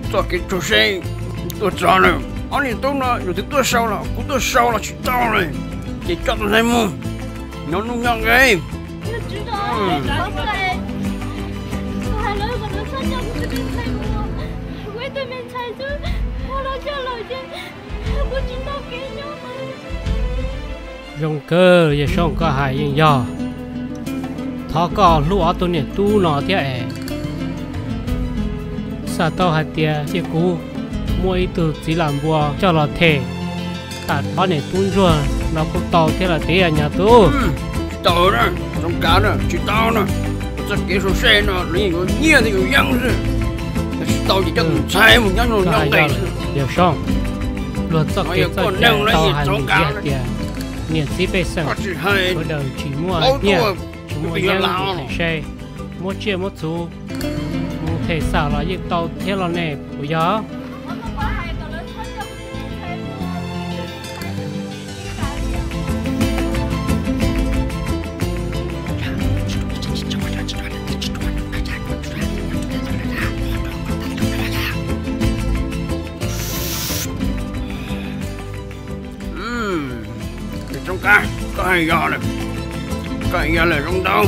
Txoj kev txaus se tuaj txog lawm. Ob niam tub no yus twb tuaj sau los kuv tuaj sau los tsis tau lawm, ces coj tus ntxhais mus nyob nuj nyob nqe. Zoo kawg, yawg Soob, koj hais yeej yog. Thov koj hlub ob tug niam tub no thiab es xav tau hais tias cia kuv muaj ib tug txiv lam npua coj los them tam ob niam tub ntsuag no kuj tau thiab los tiag nyab tub. Tsis tau na, Txoov Kav na, tsis tau na. Txoj kev sau se no nws yeej yuav nyiaj thiab yuav yeeb xwb. Tsis tau ces coj tus ntxhais mus nyob nrog nyob nqe xwb. Yawg Soob, luag txoj kev txoj cai tau hais lus hais tias niam txiv pej xeem sawv daws tsis muaj nyiaj tsis muaj yeeb tus them se, muab tsiaj muab txhu mus them xam los yeej tau thiab los ne, puas yog? Txoov Kav, koj hais yog lawm, koj hais yog lawm, zoo ntau.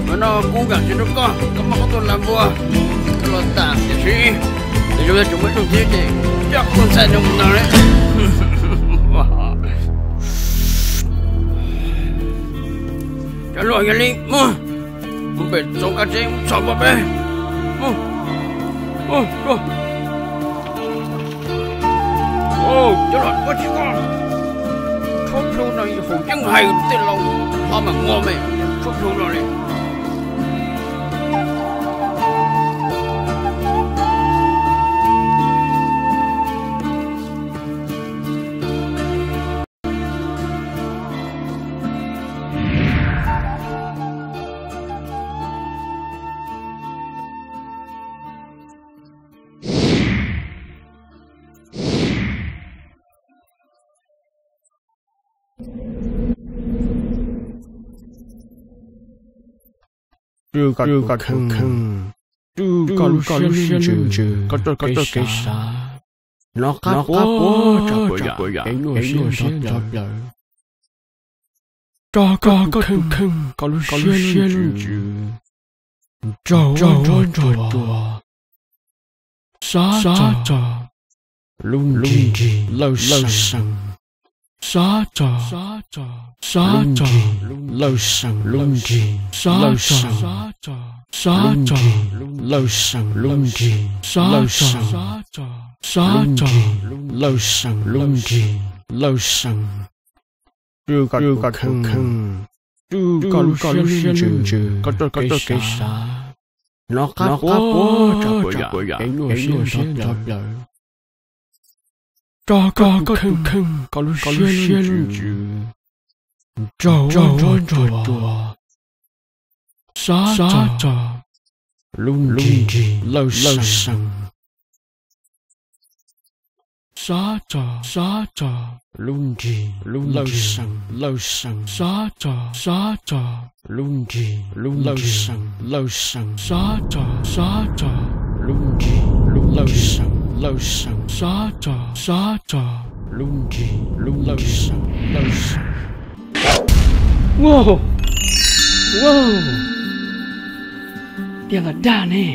Hnub no kuv kam tsis rau koj, koj muab koj tus lam npua los tam tiam sis, tiam sis yog tseem muaj ib tug thiab ces coj koj tus ntxhais no mus no ne. Cov hluas, yog li mus, mus pem Txoov Kav tsev mus txhom npua peb. Mus, mus, mus. Cov hluas, koj tsis koj tshuab plhu no haum yeeb hais tej laus hlob mas muaj me tshuab plhu no li. Rwg koj tus kheej, rwg koj lub siab lub ntsws, koj txoj kev xav, hnov qab puag tsav puas yam kev nyuaj siab nrog plaws. Rog koj tus kheej, koj lub siab lub ntsws, raug ua nrog ruas, xav txog lub nrig lawj seem, xav txog, xav txog lub nrig lawj seem, lub nrig lawj seem, xav txog lub nrig lawj seem, lub nrig lawj seem, xav txog lub nrig lawj seem, lub nrig lawj seem. Rwg koj tus kheej, rwg koj lub siab lub ntsws, koj txoj kev xav, hnov qab puag tsav puas yam kev nyuaj siab nrog plaws. Rog koj tus kheej, koj lub siab lub ntsws, raug ua nrog ruas, xav txog lub nrig lawj seem, xav txog, xav txog lub nrig lawj seem, lawj seem, xav txog, xav txog lub nrig lawj seem, lawj seem, xav txog, xav txog lub nrig lawj seem, lawj seem, xav txog, xav txog lub nrig lawj seem, lawj seem. Wow, wow, tiag los dag ne.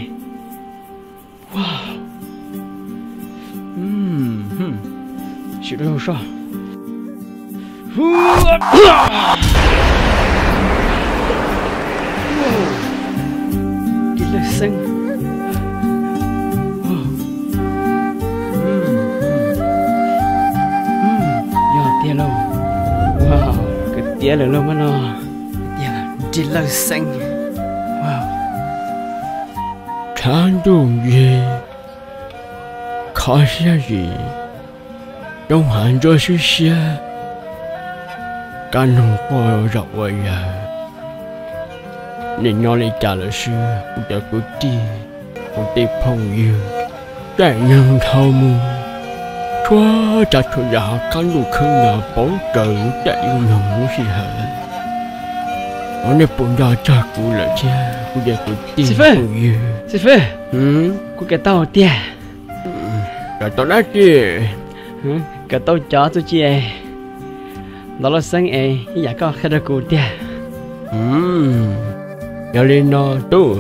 Wow. Sim lub soj. Nrig lawj xeeb. Yog tiag lauj. Wow, kawg tiag lawm lauj mab no. Tiag, nrig lawj xeeb. Wow. Tshav ntuj ntsig, kho siab zis, roob hav ntsuab swb siab, kab noog quaj zaum ua yawg. Nej nyob li cas lawm xwb kuv cov kwv tij, kuv tej phooj ywg? Caij nyoog dhau mus, tshuav tsav tshuav yam hauv qab ntuj khwb no pauv raws lub caij lub nyoog lub sij hawm. Ua nej puas nco txog kuv lawm thiab kuv cov kwv tij phooj ywg? Xib fwb, kuv kawm tau tiag. Kawm tau dab tsi? Kawm tau cov txuj ci es ntawv laj xeeb es ib yam koj qhia rau kuv tiag. Yog li no tub,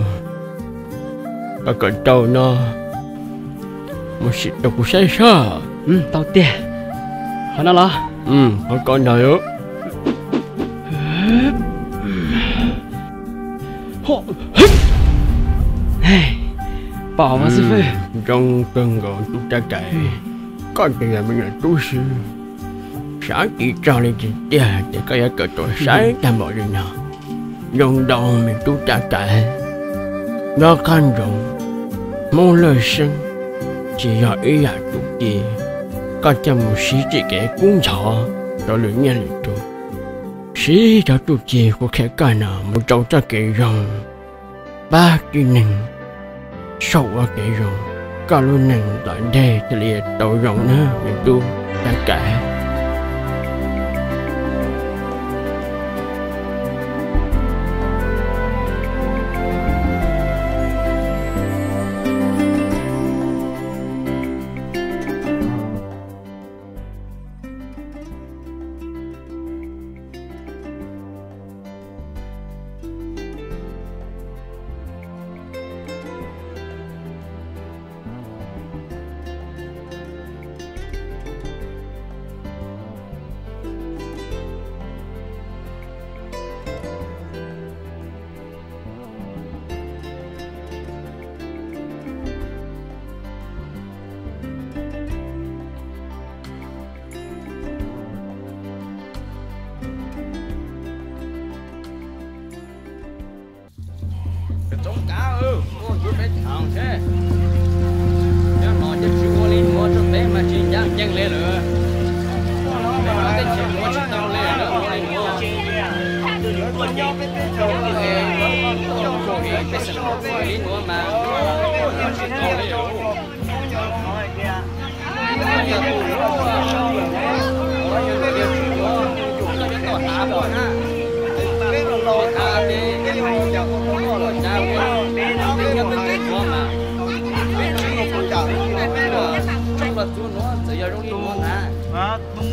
koj kawm tau no, mus sim rau kuv saib soj. Tau tiag. Qhov no los? Qhov ko ntag. Pom mas xib fwb. Zoo kawg nkaus tub Rab Kaim, koj ces yog me nyuam tub xwb, xav tsis txog li tiag tiag ces koj yuav kawm tau saib tag npaum li no. Zoo ntau me tub Rab Kaim, nyob qab ntsoov, Hmoob laj xeeb tsis yog ib yam txuj ci koj coj mus siv txij kev kub ntxhov rau lwm niaj lwm tug. Siv cov txuj ci kuv qhia koj no mus rau txoj kev zoo, pab tib neeg, sau ua kev zoo, koj lub neej tom ntej thiaj li tau zoo nawb me tub Rab Kaim. Txoov kav, ua kuv peb tham thiab. Cov nom cov tswv ua li nuav rau peb mas tsis ncaj ncees li lawm. Peb tej tsev muam tsis tau li lawm, ua li nuav. Peb xeem ua li nuav mas tsis tau li.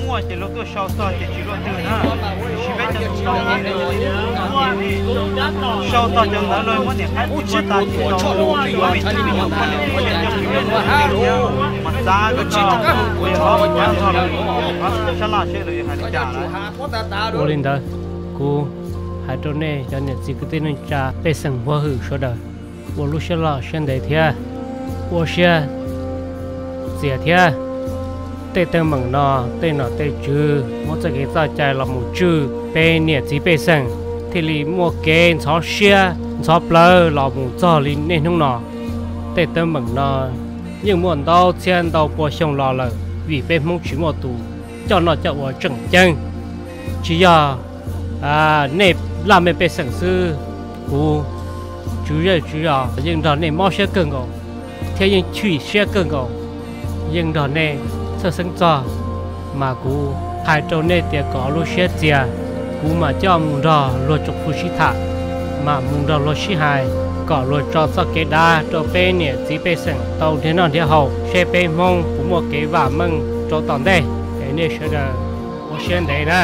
Muaj ces luag tuaj sau txog ces tsis luaj twg na. Tiam sis peb cov tub sau txog cov ntawd luag muab niam qab tsis ua tas tsis tau, tsuav vim tsis muaj niam qab tsis ua tas thiab. Mas xav koj txog, kuv yuav qhov mus nyob txog lawv, sab laj seb lawv yuav hais li cas lawm. Ua li ntawd, kuv hais rau nej cov niam txiv kwv tij neej tsa pej xeem huab hwm sawv daws ua lub siab loj siab ntev thiab ua siab txias thiab. Tej teeb meem no, tej nom tej tswv muab txoj kev txoj cai los mus tswj peb niam txiv pej xeem, thiaj li muaj kev ntxhov siab ntxhov plawv los mus txog li niaj hnub no. Tej teeb meem no yeej muaj ntau txhiab ntau pua xyoo los lawm, vim peb Hmoob tsis muaj tus coj noj coj ua tseem ceeb. Tsis yog nej laj mej pej xeem xwb, kuv tswv zej tswv zos yeej nrog nej mob siab kawg nkaus, thiab yeej chim siab kawg nkaus, yeej nrog nej txhawj xeeb txog. Mas kuv hais rau nej tias kom lub siab txias, kuv mam coj mus nrog luag tsoom fwv sib tham, mam mus nrog luag sib hais, kom luag tso txoj kev dav rau peb niam txiv pej xeem tau nrhiav noj nrhiav haus, seb peb Hmoob puas muaj kev vam meej rau tom ntej. Es nej sawv daws ua siab ntev na.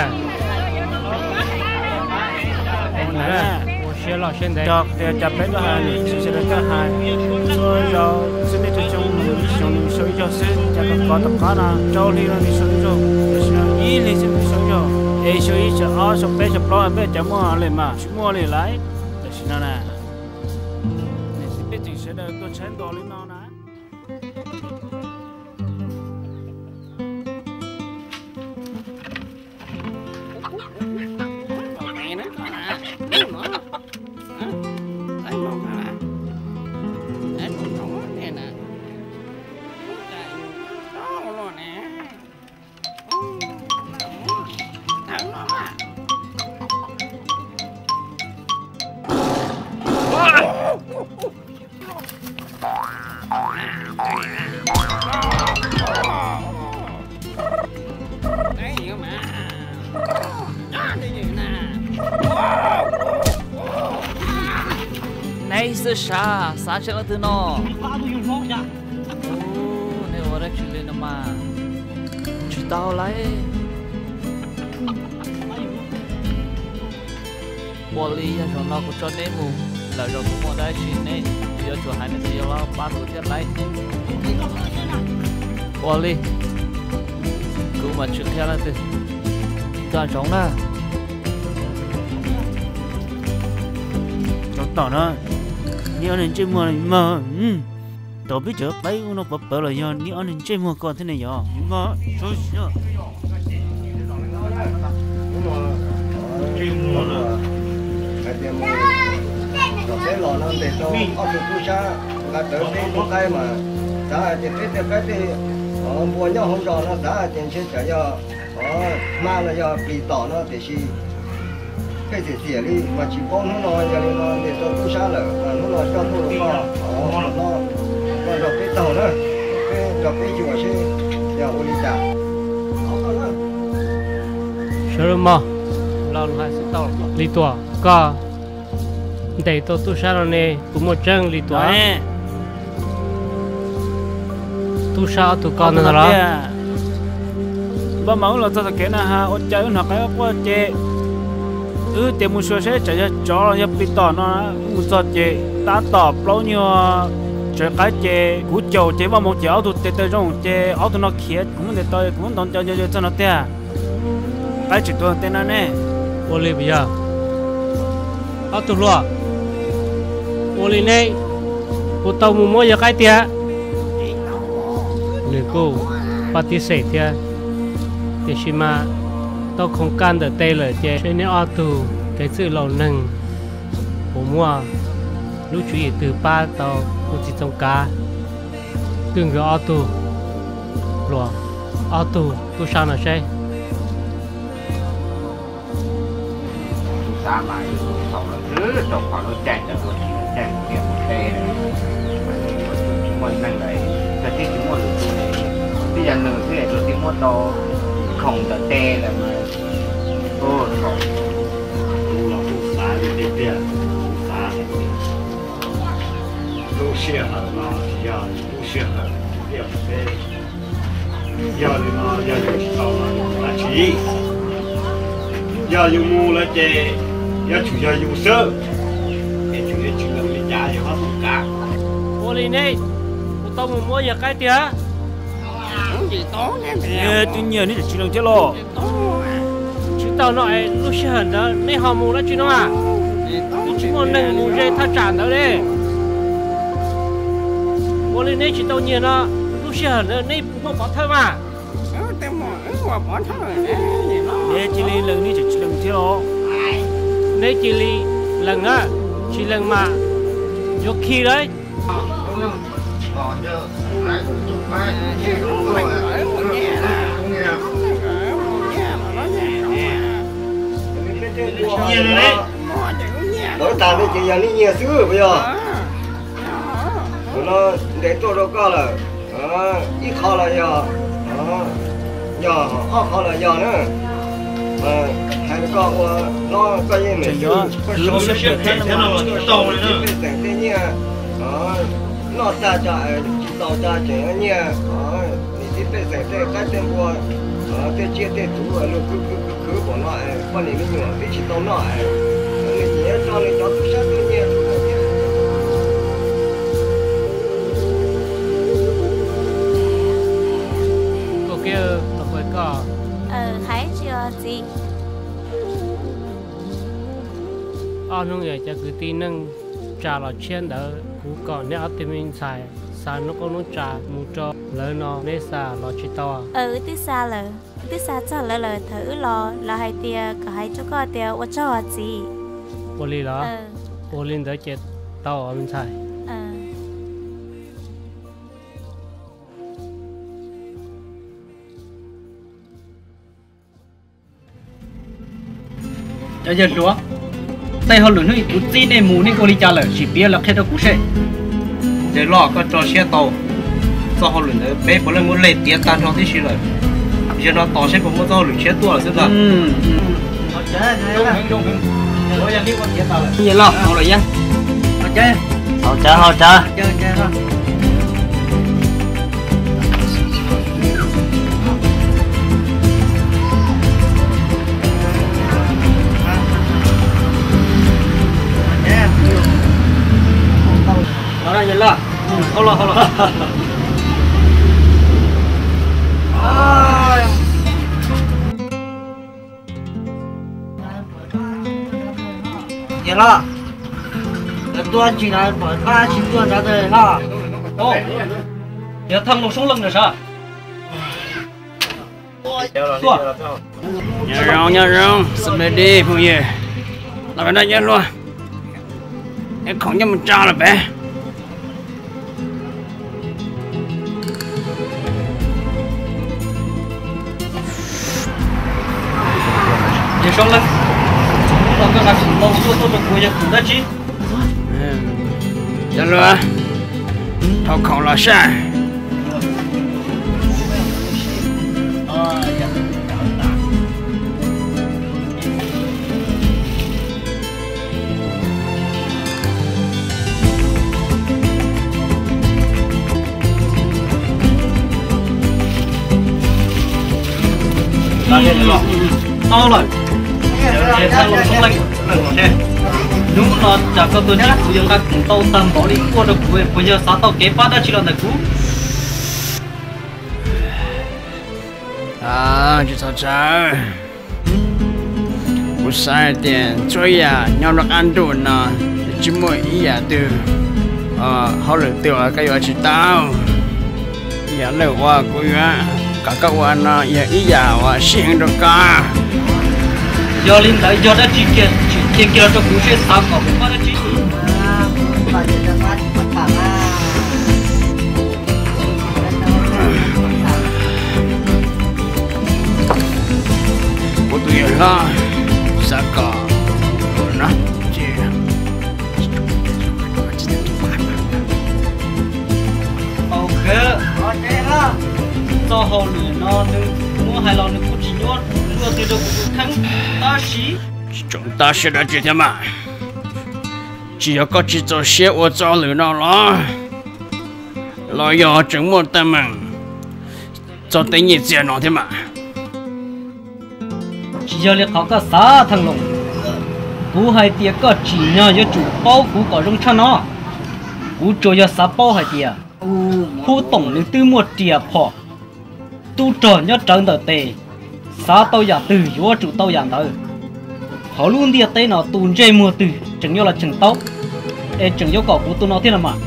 Ua siab loj siab ntev. Cov peb tuaj hais, sawv daws tuaj hais, txhua zaus xwb nej tus xyoo nws xyoo nws sau ib zaug xwb, cas koj kov tom qab no rau hli no nws sau ib zaug, tam sim no ib hli xwb nws sau ib zaug, es sau ib, sau ob, sau peb, sau plaub, peb cov muaj li mas tsis muaj li lawm. Tam sim no na, niam txiv pej xeem sawv daws tuaj tshaib ntua li no na. Sav, xav tsis leej twg no. Ub, nej ua dab tsi li no mas? Tsis tau lauj. Ua li yog zaum no kuv tso neb mus, lwm zaus kuv muaj dab tsi neb yuav tsum hais, neb thiaj yuav los pab kuv thiab lauj. Ua li, kuv mam tsis qhia leej twg. Tag zoov na. Tsov tom no, neb ob niag ntsej muag mas, tau peb cov qaib ub no pov pawv los yog neb ob niag ntsej muag ko thiab ne yog. Hais tias mus tom teb los no ntes tau ob tug tub sab nqa rawv peb tug qaib mas xav hais tias peb tej qaib tej npua nyob hauv zos no xav hais tias ntshe tsam yog hma los yog plis tom no tiam sis pheej xiam xiam li mas tsis paub. Hnub no yog li no ntes tau tub sab lawm mas hnub no coj tuaj rau koj, koj nrog peb taug na, peb nrog peb xyuas seb yog ua li cas. Sawv daws mog, Lis Tuam, koj ntes tau tub sab no ne, puas muaj tseeb Lis Tuam? Tub sab ob tug ko ntawd los? Npaj mas wb los txog tom kev na has ua cas wb hnov qaib quaj ces wb tias mus xyuas seb tsam yog tsov los yog plis tom no. Wb mus txog ces tab tom plaub nyuag tsawv qaib ces kuv caum ces Vaj Moog ces ob tug tes taw zoo ces ob tug no khiav kuv muab ntes tau kuv muab ntaus nco nco txog no tiag. Qaib tseem tuag tej no ne. Ua li puas yog? Ob tug hluas, ua li neb puas tau mus muab yawg qaib tiag? Nws kuj pab tib xeem thiab, tiam sis mas tau khoov kaj ntawm tes lawm ces seb neb ob tug kev txwj laus neeg puas muaj lub tswv yim twg pab tau kuv txiv Txoov Kav twg nkawd ob tug hluas, ob tug tub sab no seb. Tus xav mas yus tus txhaum lawm xwb, rau qhov lub caij ntawd ua tsis lub caij mus ntiaj mus teb, tsis muaj neeg lawm, koj twb tsis muaj lwm tus li, twb yog nws xwb es tus twb muab tau khoom ntawm tes lawm mas. Tus los kuj xav li tiag tiag, kuj xav hais tias lub sij hawm no tsis yog lub sij hawm ntiaj teb. Yog li no yog yus tsis tau no yus mus dab tsi? Yog yus mus lawm ces yuav tsum yog yus xwb, es tsis leej twg li cas yog ho txhob kav. Ua li neb puas tau mus muab yawg qaib tiag? Twb nyiag neb tseem tsis lees thiab los? Tsis tau no es lub sij hawm ntawd neb ho mus dab tsi no? Twb tsis muaj neeg mus ze thaj tsam ntawd li. Ua li neb tsis tau nyiag no, lub sij hawm ntawd neb puas muaj pov thawj mas? Neb cia li lees, neb tseem tsis lees thiab los? Neb cia li lees na, tsis lees mas yuav khi lauj. Lawv tas li ces yog neb nyiag xwb puas yog? Tus no ntes tuaj rau koj lawm, ib qho los yog, yog ob qho los yog na. Hais rau koj ua hlob koj yeej meem xwb, pej xeem tej nyiaj noj tag tso tsis tau tso tseem nyiaj, niam txiv pej xeem tej qaib tej npua, tej tsiaj tej txhu luag khwv khwv khwv khwv pom no es poj niam me nyuam twb tsis tau noj es nws ces yuav tso nws cov tub sab tuaj nyiag. Koj, koj, hais tsis os txiv. Ob hnub yog cov kwv tij neej tsa los tshiab ntawd, kuv kom neb ob tug me ntxhais xa noob qoob noob tsa mus rau lawv no, neb xa los tsis tau? Wb twb xa lawm, wb twb xa txog lawv lawm. Thaum wb los lawv hais tias kom hais rau koj tias ua tsaug os txiv. Ua li los? Ua li ntawd ces tau os me ntxhais. Cov yawg hluas, tej hauj lwm hnub ib kuv txib nej mus nej ua li cas lawm sim piav los qhia rau kuv seb. Ces los koj tso siab tau, txoj hauj lwm ntawd peb puav leej muab leg tiav tag nrho tib si lawm. Zaum no tos seb puas muaj txoj hauj lwm tshiab tuaj lawm xwb ntag. Los, los, Haus tsawv, haus tsawv. Yog los, yog tuaj tsis los pom pab tsis tuaj nrad los. Yog thaj Loos Soob Leej na sav. Nyob zoo, nyob zoo, xab me di phooj ywg. Los peb noj nyob luaj, ib khoom nyob mus tso los peb. Yog Soob Leej, hnub no koj nqa khoom ntau tuaj tuaj rau kuv yog khoom dab tsi? Cov hluas, thov khoom los saj. Tau lawm. Thaj Loos Soob Leej, hnub no tsam koj tuaj ntsib kuv yuav nqa khoom ntau tag npaum li tuaj rau kuv, puas yog xav tau kev pab dab tsi los ntawm kuv? Tsis txhob txhawj. Kuv xav hais tias txhua yam nyob rau qab ntuj no tsis muaj ib yam twg, hauj lwm twg uas koj yuav tsis tau. Yam lawm uas kuv yuav kom koj ua no yog ib yam uas sib heev rau koj. Yog li ntawd yog dab tsi kiag tseem qhia kiag los rau kuv seb xav kom kuv pab dab tsi. Kuv tus yawg hlob xav kom no. Ok, txoj hauj lwm no nws muab hais los nws kuj tsis nyuaj luaj twg rau kuv tus kheej, tab sis tsis tsoom tab sis dab tsi thiab mas, tsis yog koj tsis txaus siab ua txoj hauj lwm no los, los yog tseem muaj teeb meem txog tej nyiaj txiag no thiab mas. Tsis yog li qhov koj xav Thaj Loos, kuv hais tias koj tsim nyog yuav tsum paub kuv kom zoo tshaj no. Kuv tsuas yog xav paub hais tias Hub Toom nws twb muaj riam phom tub rog nyob rawv ntawm tes, xav tau yam twg yuav tsum tau yam ntawd. Hauv lub ntiaj teb no tus ntsej muag twg tseem yuav los cheem tau, es tseem yuav kom kuv tus no thiab los mas.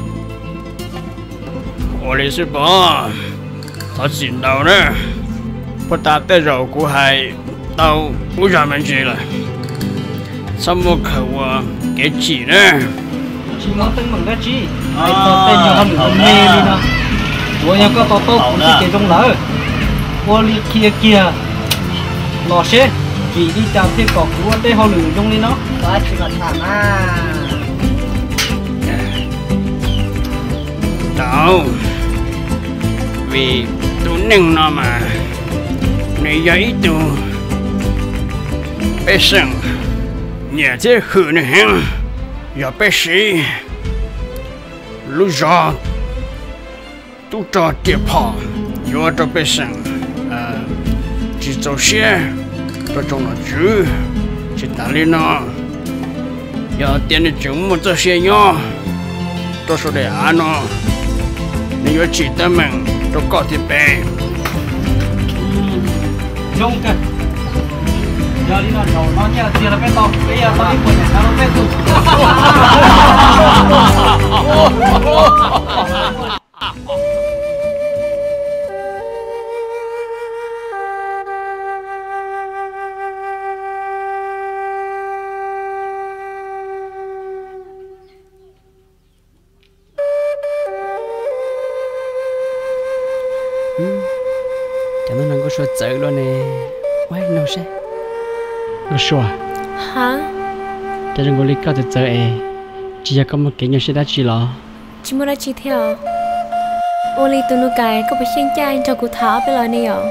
Ua li xwb pov, thov txim ntau na, puag ta tej zaum kuv hais tau ub zog me ntsis lawm, txhob muaj khaws ua kev chim na. Tsis muaj teeb meem dab tsi, hais txog tej nyuag hauj lwm me me li no, tsuav yog koj to taub kuv txoj kev zoo lawm. Ua li qhia kiag los seb, vim li cas thiaj kom kuv ua tej hauj lwm zoo li no. Tau, vim tus neeg no mas nws yog ib tug pej xeem nyiam thiab hwm nws heev, yog peb siv lub zog tub rog riam phom yuav rau pej xeem tsis txaus siab rau tsoom nom tswv. Tsis tas li no, yog tias nws tseem muaj txoj sia nyob rau saum daim av no, nws yuav tsim teeb meem rau koj thiab peb. Zoo kawg. Yog li no zaum no nyiaj txiag los peb tau, peb yuav tau ib puas niam ntawv rau peb tug. Cov no Nkauj Sua txawv luaj ne. Ua no seb. Nkauj Sua, ha, cas zoo nkaus li koj txawv txawv es, tsis yog koj muaj kev nyuaj siab dab tsi los? Tsis muaj dab tsi thiab os. Ua li tus Nus Kais, koj puas xyeej caij nrog kuv tham ob peb los ne yom?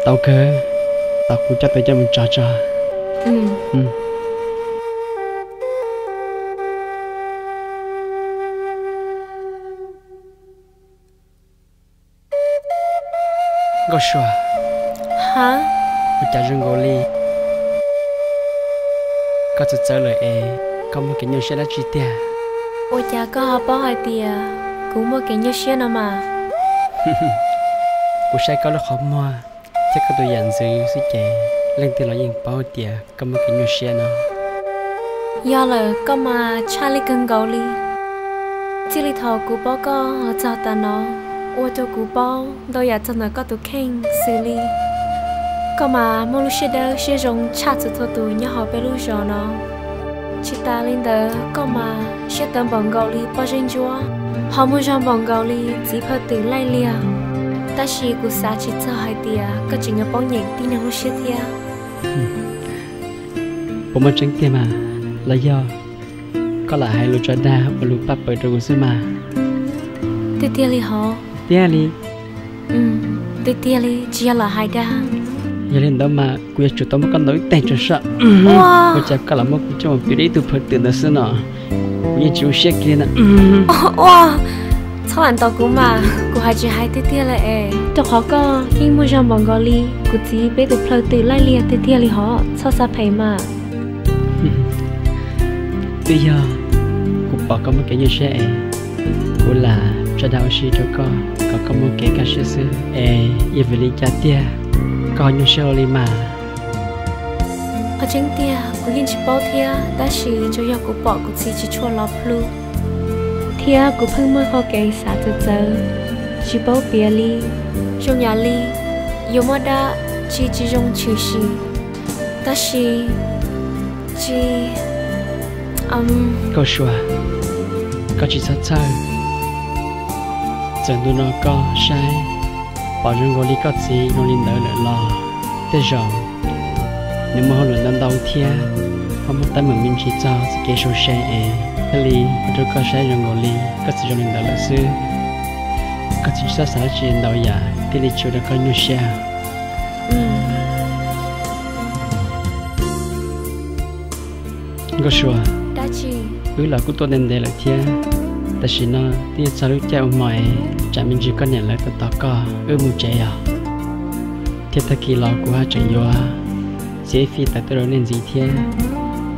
Tau kawg, tos kuv coj tes coj mus tso tso. Mm. Mm. Nkauj Sua. Ha? Ua cas zoo nkaus li koj txawv txawv lawm es koj muaj kev nyuaj siab dab tsi tiag? Ua cas koj ho paub hais tias kuv muaj kev nyuaj siab no mas? Kuv saib koj lub qhov muag thiab koj tus yam ntxwv xwb ces leej twg los yeej paub tias koj muaj kev nyuaj siab no. Yog lawm, koj mas tshaj lij kawg nkaus li. Txij li thaum kuv paub koj los txog tas no, ua rau kuv paub ntau yam txog ntawm koj tus kheej xws li koj mas muaj lub siab dawb siab zoo tshaj txhua txhua tus nyob hauv peb lub zos no. Tsis tas li ntawd, koj mas siab tawv npaum nkaus li pob zeb ntsuab, ho muaj zog npaum nkaus li txiv plhaw twm laij liag. Tab sis kuv xav tsis txog hais tias koj tseem yuav paub nyeem tib neeg lub siab thiab. Puas muaj tseeb tiag mas, los yog koj lam hais lus tso dag ua lus paj paws rau kuv xwb mas? Tiag tiag li hov. Tiag li. Tiag tiag li, tsis yog lam hais dag. Yog li ntawd mas kuv yuav tsum tau muab koj ntaus ib teg tso soj. Ua cas koj lam muab kuv coj mus piv rau ib tug plhaw twm ntawd xwb no? Kuv yeej tsis zoo siab kiag li na. Ua, txhob lam ntaus kuv mas, kuv hais tsis hais tiag tiag li es. Rau qhov koj yeej muaj zog npaum nkaus li kuv txiv peb tus plhaw twm laij liag tiag tiag li hov, txhob xav phem mas. Twb yog kuv pom koj muaj kev nyuaj siab es kuv lam tso dag ua si rau koj kom koj muaj kev kaj siab xwb es yog vim li cas tiag koj ho nyuaj siab ua li mas? Qhov tseeb tiag kuv yeej tsis paub thiab, tab sis tsuas yog kuv pom kuv txiv tsis tshua los plhu thiab kuv pheej muaj qhov kev xav txawv txawv, tsis paub piav li. Zoo yam li yuav muaj dab tsi tsis zoo tshwm sim, tab sis tsis... Nkauj Sua, koj tsis txhob txhawj. Txawm ntu no koj saib pom zoo nkaus li koj txiv zoo li ntawd lawm los tej zaum nws muaj hauj lwm ntau ntau thiab ho muaj teeb meem me ntsis txog txoj kev sau se es thiaj li ua rau koj saib zoo nkaus li koj txiv zoo li ntawd lawm xwb. Koj txiv tsis txhob xav dab tsi ntau yam thiaj li tsis ua rau koj nyuaj siab. Nkauj Sua, wb los kuj tuaj ntev ntev lawm thiab, tam sim no twb yuav txog lub caij ua hmo es tsam me ntsis koj niam lawv tos tos koj wb mus tsev os. Thiab tag kis los kuv haj tseem yuav txiav ib fij tawm tuaj rau nej ntxiv thiab.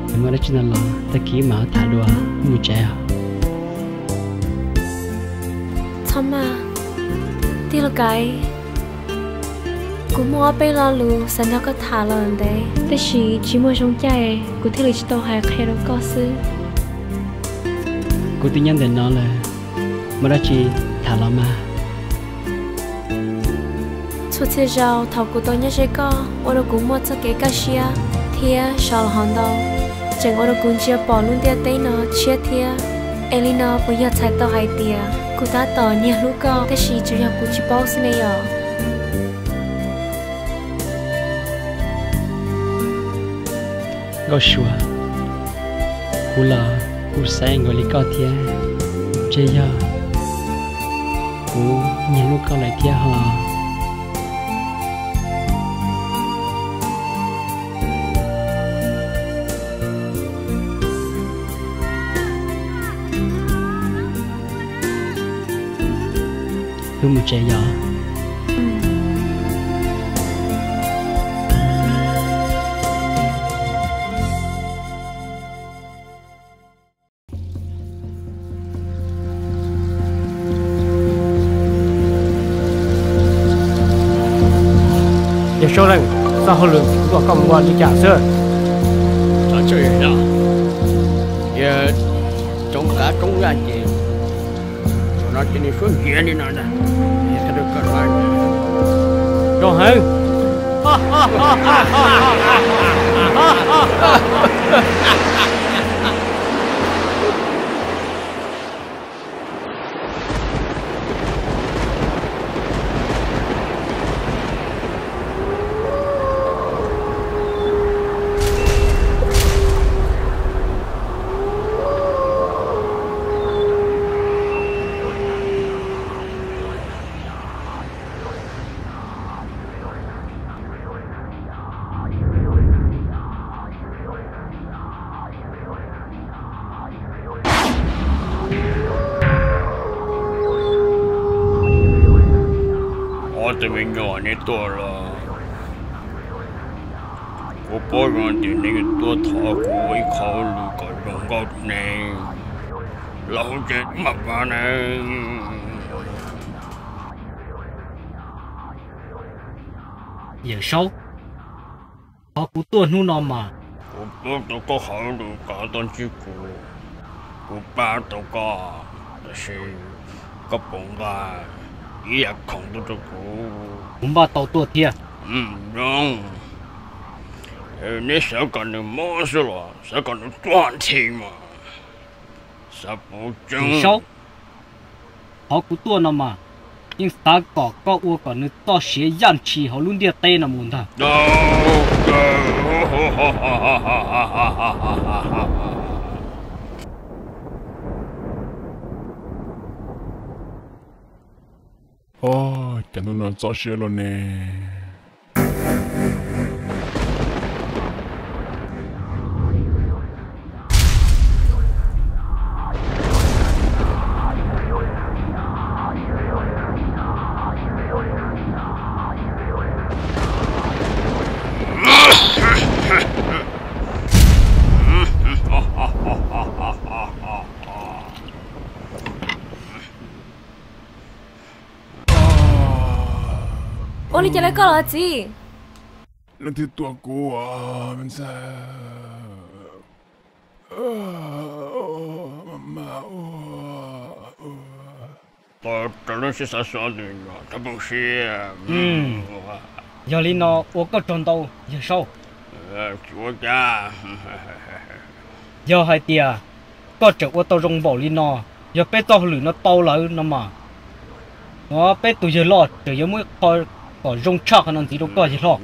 Yog muaj dab tsi no los tag kis wb mam tham dua, wb mus tsev os. Txhob maj, tij laug Kaiv. Kuv muaj ob peb lo lus xav nrog koj tham los ntev, tab sis tsis muaj zoo caij kuv thiaj li tsis tau hais qhia rau koj xwb. Kuv twb nyob ntawm no lawm, muaj dab tsi tham los mas. Txhua txhia zaus thaum kuv tau nyob ze koj ua rau kuv muaj txoj kev kaj siab thiab sov los hov ntau, tseem ua rau kuv ntsia pom lub ntiaj teb no tshiab thiab. Es li no puas yog txhais tau hais tias kuv tab tom nyiag hlub koj tab sis tsuas yog kuv tsis paub xwb ne yom? Nkauj Sua, kuv los kuj xaiv nkaus li koj thiab, ntshe yog kuv nyiag hlub koj lawm thiab ho. Wb mus tsev yom. Yawg Suab Leej, txoj hauj lwm kuv kom koj mus ua li cas xwb? Tsoom qav tsoom yaj ces zaum no cia li suab ntiav li no ntag. Zoo heev. Tus me nyuam, neb tuaj los? Kuv paub zoo tias neb tuaj thov kuv ua ib qho hauj lwm kom zoo nkauj rau neb. Los hauv tsev mam pab neb. Yawm Saub, qhov kuv tuaj hnub no mas, kuv paub tau koj hauj lwm kom tau ntsib kuv, kuv pab tau koj, tab sis koj puas nqa ib yam khoom tuaj rau kuv? Kuv npaj tau tuaj thiab. Zoo, neb xav kom nws mob xwb los xav kom nws tuag nthi mas? Xav puv tseeb. Saub, qhov kuv tuaj no mas, yeej xav kom koj ua kom nws txoj sia yaj ntshis hauv lub ntiaj teb no mus ntag. Os, cas hnub no txoj siab luaj ne. Ua li cas lawv koj los txiv? Leej twg tua kuv? Rau lub siab xav xov tus nyuam thov poob siab. Yog li no ua koj tsaug ntau yawg Saub. Tsis ua cas. Yog hais tias koj tseem ua tau zoo npaum li no, yog peb txoj hauj lwm no tau lawm no mas, peb tus yawg loj tseem yuav muab ib qho kom zoo tshaj qhov no ntxiv rau koj yawg hlob.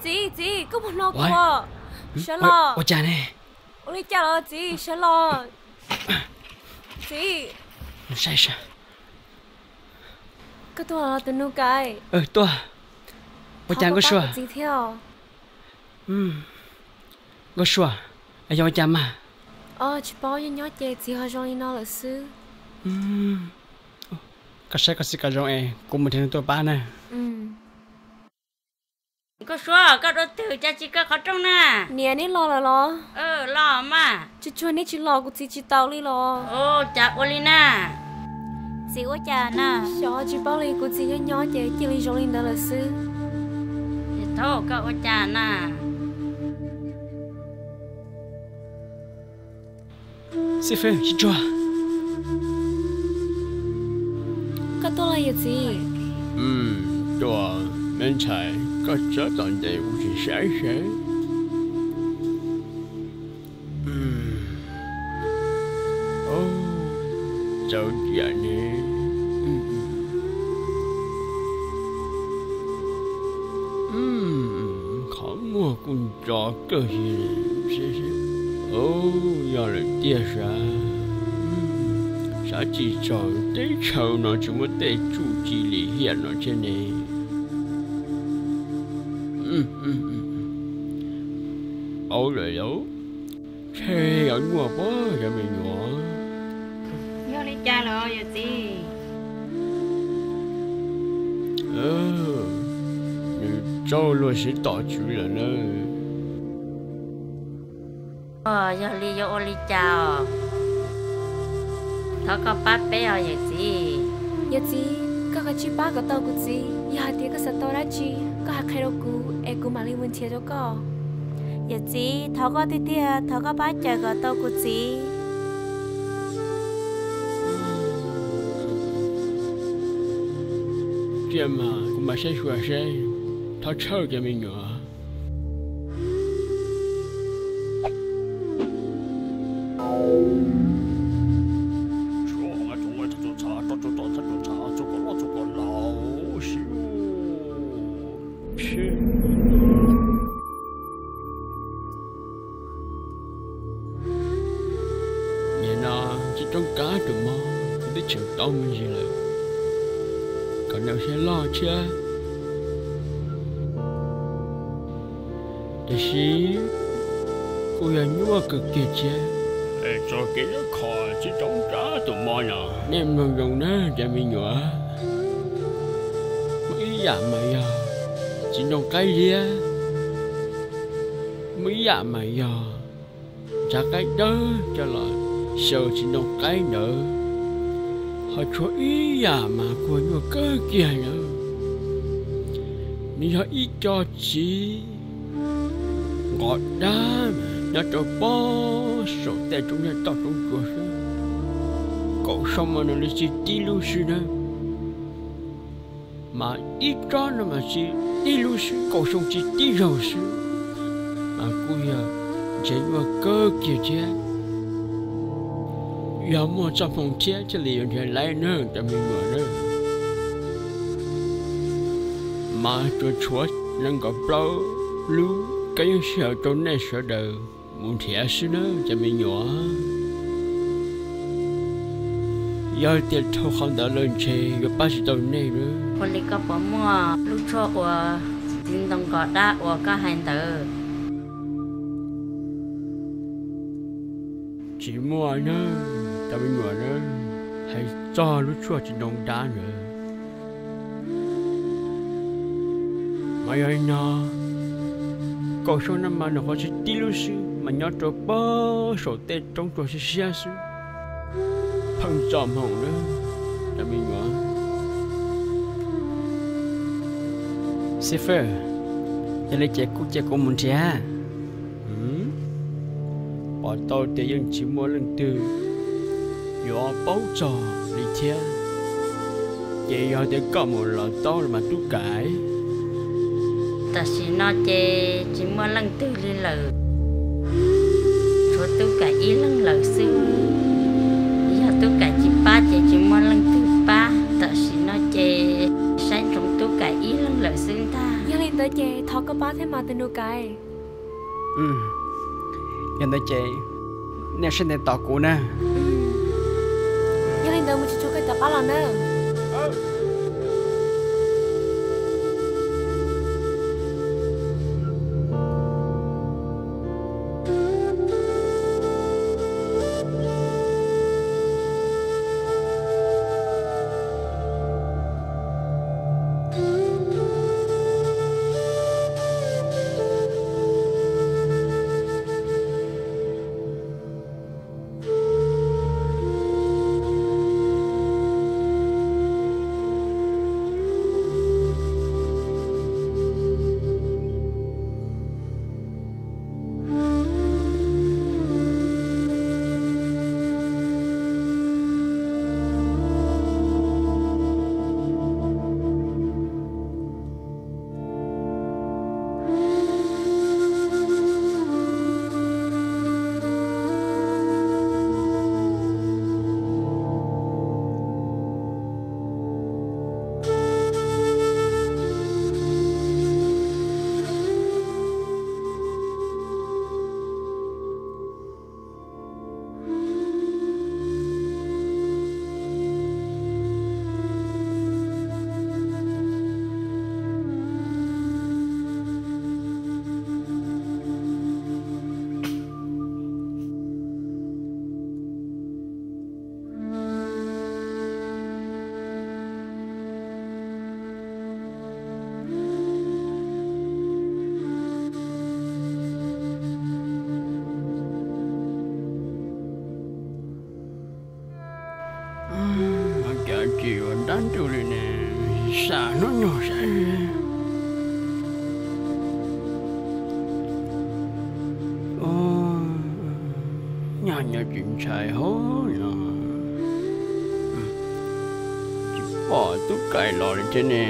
Txiv, txiv, koj puas hnov kuv? Sawv los. Ua cas ne? Ua li cas los txiv? Sawv los. Txiv. Saib saib. Koj tuaj los tus nus kais? Tuaj. Ua cas Nkauj Sua? Txiv thiab. Nkauj Sua, yog ua cas mas? Tsis paub, nyob nyob ces txiv ho zoo li no lawm xwb. Koj saib koj xav kom zoo es kuv mus nrhiav neeg tuaj pab na. Nkauj Sua, koj dua twg cas tsis kaw qhov rooj na? Niam, neb los lawm los? Los mas. Tsuag tsuag neb tsis los kuv txiv tsis tau li los. Cas ua li na? Txiv ua cas na? Xyov tsis paub li, kuv txiv nyob nyob ces cia li zoo li ntawd lawm xwb. Thaub, koj ua cas na? Xib fwb, tsis tsuag. Koj tuaj los yawm txiv? Tuaj, me ntxhais, koj txhob tos ntev kuv tsis saib seb. Txaus tias ne. Qhov muag kuj nto kawg li. Yog lawm tiag sav. Xav tsis txog teb chaws no tsis muaj tej txuj ci lim hiam no thiab ne. Aub lawm lauj, ntshe yuav nyuaj pob cov me nyuam. Yog li cas lawm yawm txiv? Nws tsaug luag siv tom tswv lawm na. Yog li yuav ua li cas os? Thov koj pab peb os yawm txiv. Yawm txiv, koj kav tsij pab kom tau kuv txiv. Yog hais tias koj xav tau dab tsi, koj hais qhia rau kuv es kuv mam li mus nrhiav rau koj. Yawm txiv, thov koj tiag tiag, thov koj pab cawm kom tau kuv txiv. Cia mas kuv mam saib xyuas seb. Thov txhawj kiag me nyuam. Nim no tsis toob kab tus mob, kuv twb tseem tau me ntsis lawm, kom nws siab loj thiab. Tiam sis kuj yog nyuaj kawg kiag thiab. Txog kev nyob kho tsis tau nrog tus mos no. Nej mloog zoo na cov me nyuam, muaj ib yam mas yog txiv ntoo qaib liab, muaj ib yam mas yog ntshav qaib dawb coj los xyaw txiv ntoo qaib ntawd, ho tshuav ib yam mas kuj nyuaj kawg kiag na. Nws yog ib co txiv nqos dab nyob rau pob saum tej roob toj roob tsuas xwb. Kaum xyoo mas nws li tsis tib lub xwb na. Mas ib tsob no mas tsis tib lub xwb, kaum xyoo tsis tib zaug xwb, mas kuj yog ntshe nyuaj kawg kiag thiab. Yog muaj txoj hmoo thiab thiaj li yuav nrhiav laib na cov me nyuam na. Mas tsuas tshuav nees nkaum plaub lub kab yeej sij hawm rau nej sawv daws mus nrhiav xwb na cov me nyuam. Yog tias dhau qhov ntawd lawm ntshe yuav pab tsis tau nej na. Ua li koj puas muaj lub tshuaj ua txiv ntoo nqos dab uas koj hais ntawd? Tsis muaj na cov me nyuam na. Hais txog lub tshuaj txiv ntoo dab ntawd mas yog li no, kaum xyoo no mas nws qhuav tsis tib lub xwb mas nyob rau pob saum tej roob tsuas siab siab xwb. Pheej txoj hmoo na cov me nyuam. Xib fwb, yog li ces kuj cia kuv mus nrhiav. Pom tau tias yeej tsis muaj leej twg yuav paub txog li thiab, ces yog tias koj mus los tau los mas Tub Kaim. Tam sim no ces tsis muaj leej twg li lawm, tshuav Tub Kaim ib leeg lawm xwb. Yog Tub Kaim tsis pab ces tsis muaj leej twg pab. Tam sim no ces saib ntsoov Tub Kaim ib leeg lawm xwb ntag. Yog li ntawd ces thov koj pab thiab mas tus nus Kaim. Yog ntawd ces nej sawv daws tos kuv na. Yog li ntawd mus tsis tsum koj cov pab los na. Ua cas tsis yuav dab ntub li ne, sam hnub nyoog saib. Nyaj nyob tsis ntshai hauv no, tsis pom Tub Kaim los li thiab ne.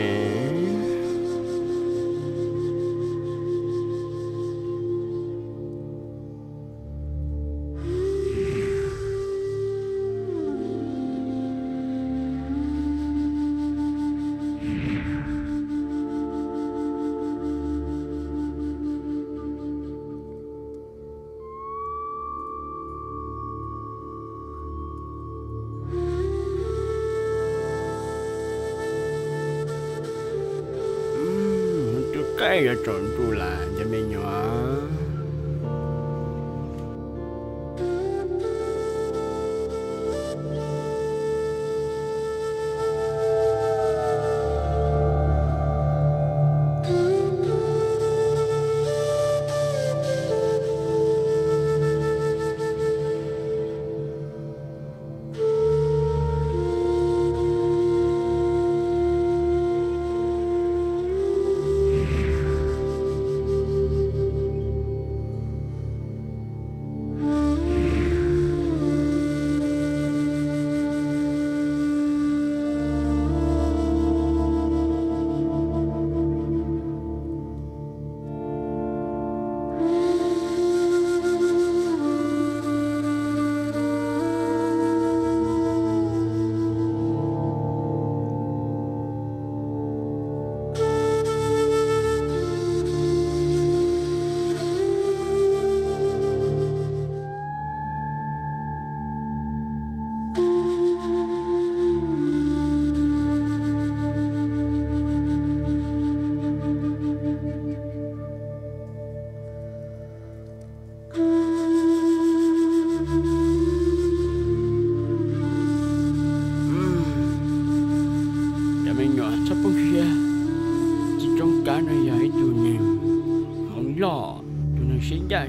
Tub Kaim yuav tsaus ntuj lawm cov me nyuam.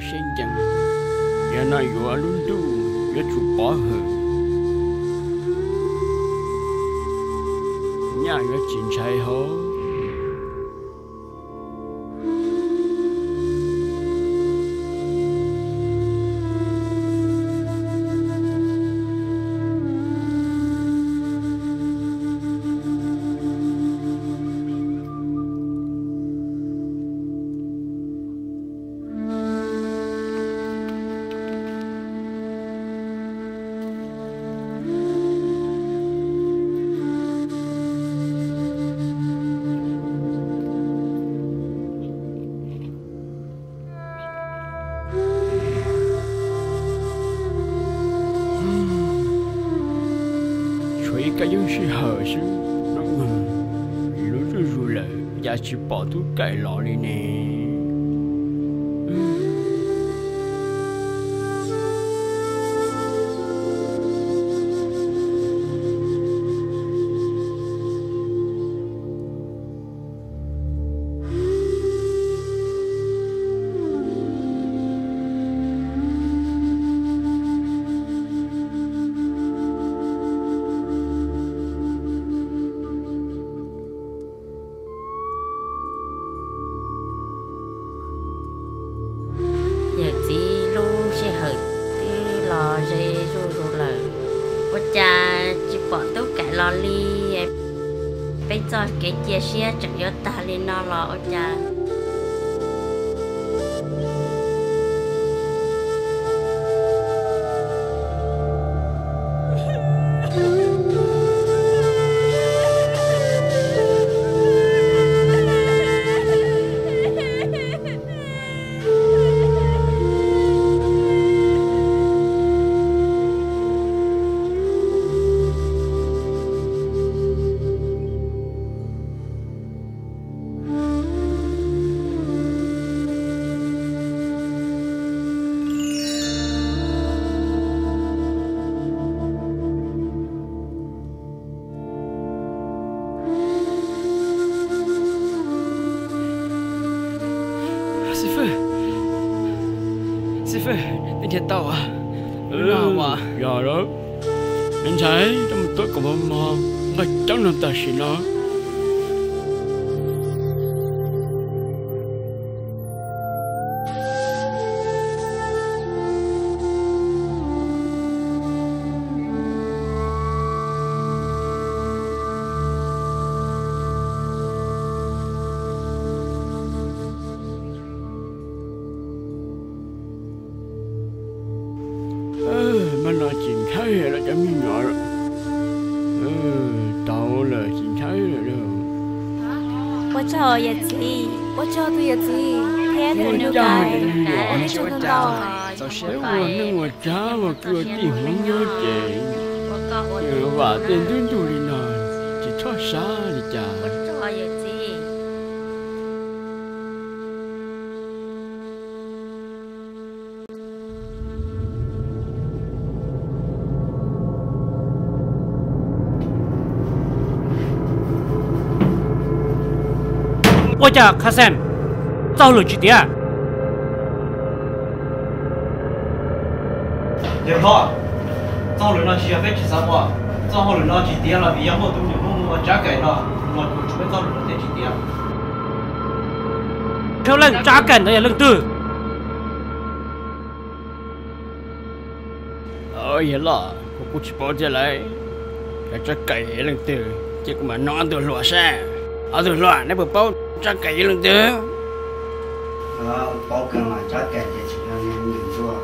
tseem ceeb, yog no yuav lub ntuj yuav tsum pov hwm, nyaj yuav tsis ntshai hauv. Tshuav ib kab yeeb sij hawm xwb, hnub no lub zuj zus lawm cas tsis pom tub Kaim los li ne. Yawm txiv, lub sij hawm twb los ze zuj zus lawm, ua cas tsis pom tub Kaim los li? Peb txoj kev cia siab tseem yuav tag li no los ua cas? Xib fwb, xib fwb, nej nrhiav tau? Yog lawm, me ntxhais, coj mus tuav kom mos mos, nqaij coob no tam sim no. Mas no tsis ntshai lawm cov me nyuam, tau lawm tsis ntshai lawm. Ua tsaug yawm txiv, ua tsaug tus yawm txiv thiab tus niam tais, nej tsuas ntau ntau. Peb ua neej ua tsav ua kwv ua tij hmoov nyob ces vam tej ntub ntuj li no tsis txhob xav li cas. Ua cas Kha Xeem txoj hauj lwm tsis tiav? Yawg hlob, txoj hauj lwm no tsis yog peb tsis xav ua, txoj hauj lwm no tsis tiav los vim yog muaj tus niam hmoob mus ua Tsab Kaim no, los kuj tshuav peb txoj hauj lwm no thiaj tsis tiav. Thaum leej Tsab Kaim ntawd yog leej twg? Yawg hlob, kuv kuj tsis paub thiab lauj. Yog Tsab Kaim yog leej twg ces kuv mam nug ob tug hluas saib. Ob tug hluas, neb puas paub Tsab Kaim yog leej twg? Paub kawg mas, Tsab Kaim ces tseem yog niag Mim Ntsuag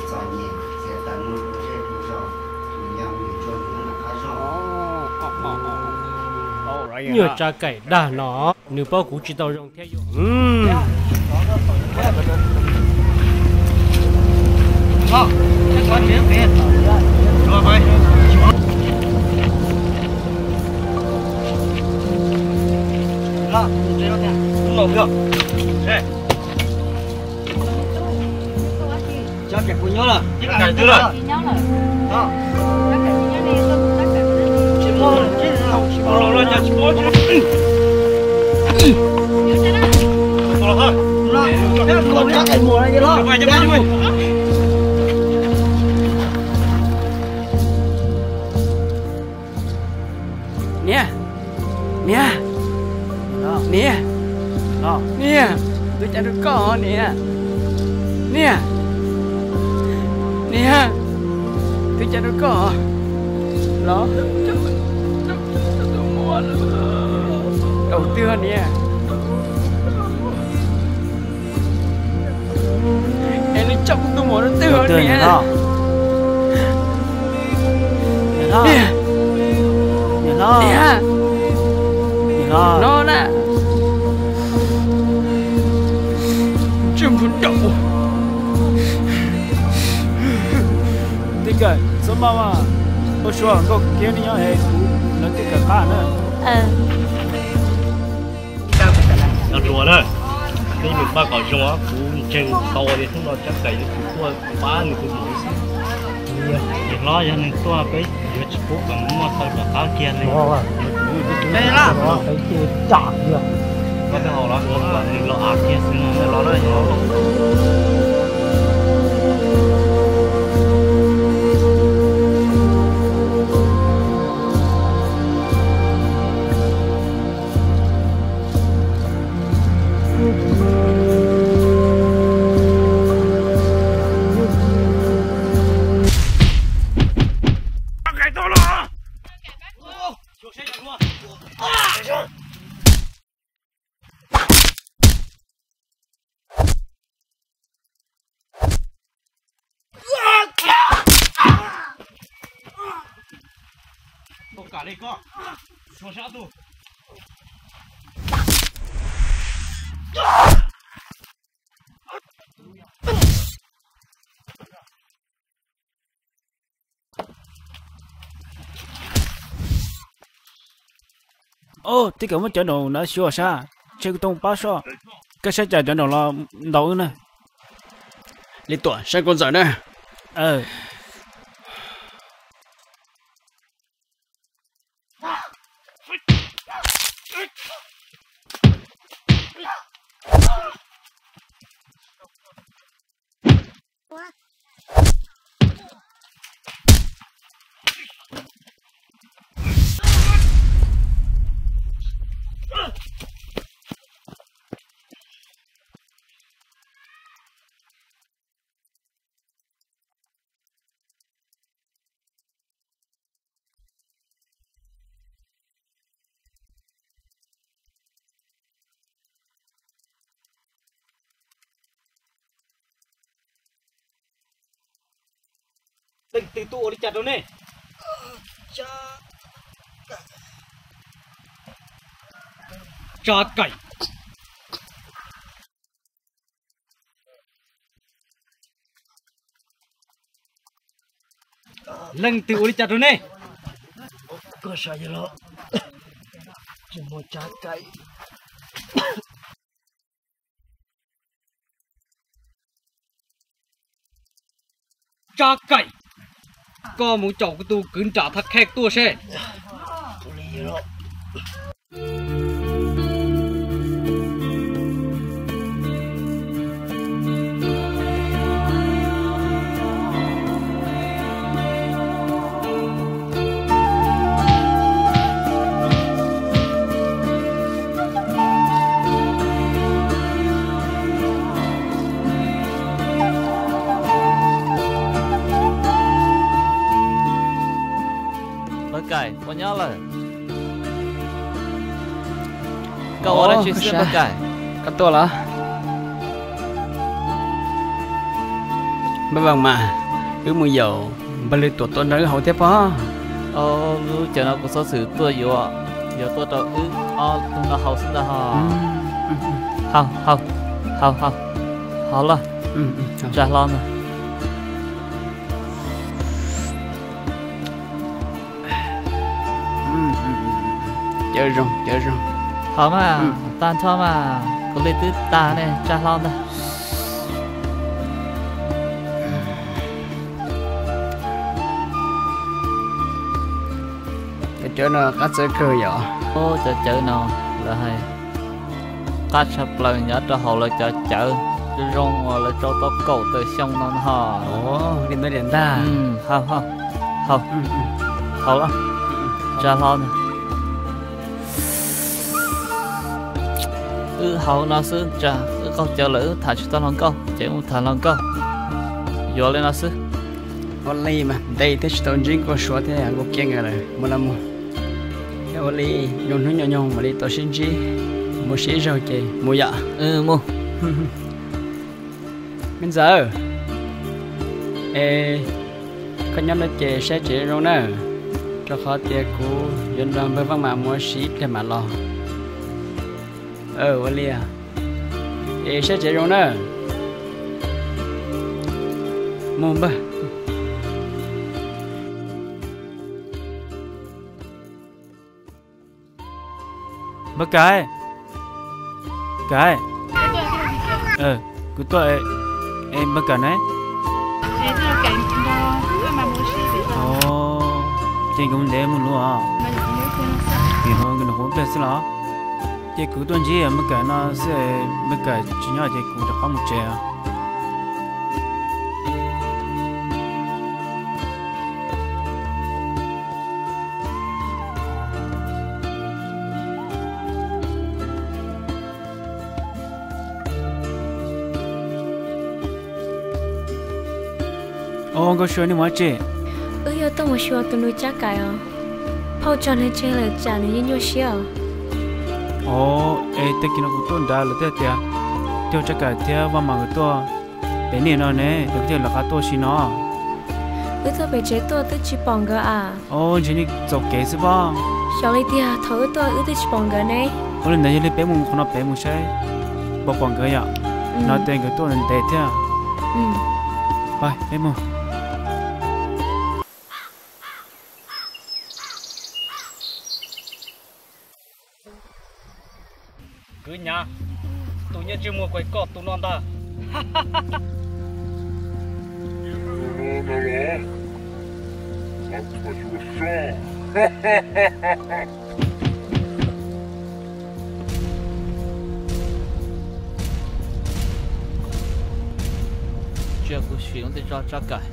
txom nyem txiav taws muag rau zej rau zos, nws yog Mim Ntsuag nws lub nram qab zog. Nyuag Tsab Kaim dag no, nws paub kuv tsis tau zoo thiab yuav. Tsab Kaim puas nyob lawm? Tsab Kaim twb lawm. Tsis paub, tsis paub los los cas tsis paub. Niam, niam, niam, niam, tus cas rau koj niam, niam, niam, tus cas rau koj los, rau twg niam. Es nws coj kuv tus muam rau twg niam? Niam, niam, no na. Tsis mus dam. Tij Kawm, txhob maj mas, ua suav nkauj kiag li nyob es kuv lawv Tij Kawm qab na. Nyob zoo na, hnub no pab kom zoo, kuv ntseeg tau tias hnub no Tsab Kaim nws tus tuaj pab nws tus muam xwb. Niam hlob, yog nws tuaj peb yuav tsis pub kom nws muaj chaw rov qab kiag li. Koj twb haus los, kom nws los av kiag xwb no. Au, Tij Kawm muab cov nraum no xyuas sab, ntshe kuv tau pab soj. Koj saib cas cov nraum los ntau wb na. Li Tuam, saib kuv ntxawm na. Leej twg tuaj ua li cas rau nej? Tsab Kaim. Leej twg ua li cas rau nej? Koj saib yog los tsis muaj Tsab Kaim. Tsab Kaim, koj mus caum kuv tus kwv nram Thaj Khej tuaj seb. Paj Kaim, koj nyob lawm. Koj ua dab tsi xwb Paj Kaim? Koj tuaj los? Npawg Vam mas, wb mus yaum npawg Li Tuam tuaj nrog wb haus thiab pob. Lub caij no kuv xov xwm tuaj yuav, yuav tuaj rau wb ob tug no haus xwb ntag ho. Haus, haus, haus, haus, haus los. Tsa hlo ntag. Cawv zoo, cawv zoo. Haus mas, tag nrho mas, kuv li twb tag ne, tsa hlo ntag. Cov cawv no qab txawv kawg yom. Cov cawv no lawv hais qab tshaj plaws nyob rau hauv lawv cov cawv. zoo uas lawv tso tau kaum tawm xyoo no no. Li ntawd ntag. Haus, haus, haus, tsa hlo na. Wb haus no xwb, tsam wb qaug cawv lawm wb tham tsis tau hluas nkauj ces mus tham hluas nkauj. Yuav li no xwb. Ua li mas ntev thiab tsis tau ntsib Nkauj Suav thiab Nkauj Kiab nkawd lawm, mus los mus. Thiab ua li nyob hnub nyob nyoog mam li tau sib ntsib, mus sib zaug ces mus yom. Mus. Me ntxawm, es koj nyob no ces saib tsev zoo na, rau qhov tias kuv yuav nrog npawg Vaj Mas mus ua si ib pliag mam los. Ua li, es saib tsev zoo na. Mus npawg. Npawg Kaim, Kaim, kuv tuaj, npawg Kaim ne? Ces kuv ntev mus luaj os. Tim no nws hu ib pliag xwb los? Ces kuv tuaj ntsib npawg Kaim no xwb, npawg Kaim tsis nyob ces kuv rov qab mus tsev os. Os, Nkauj Sua, nej mus dab tsi? Wb yuav tuaj mus xyuas tus nus Tsab Kaim os. Phauj tso nws tseg lawm tsam nws yeej nyuaj siab os. Os, es tag kis no kuv tuaj nrad lawv thiaj tias coj Tsab Kaim thiab Vaj Mas nkawd tuaj pem nej no ne, lawv thiaj lawv qab tuaj si no. Wb tuaj pem tsev tuaj twb tsis pom nkawd as. Os, ntshe nej txaus kev xwb pob. Xyov li tiag, thaum wb tuaj wb twb tsis pom nkawd ne. Ua li ntawd yog li peb mus qhov no pem mus saib puas pom nkawd yom. No ces nkawd tuaj ntev thiab. Pab peb mus. Kwv Nyav, tus nyob ntsej muag kuv koj tus no ntag. Cia kuv sim lub ntiaj teb Tsab Kaim.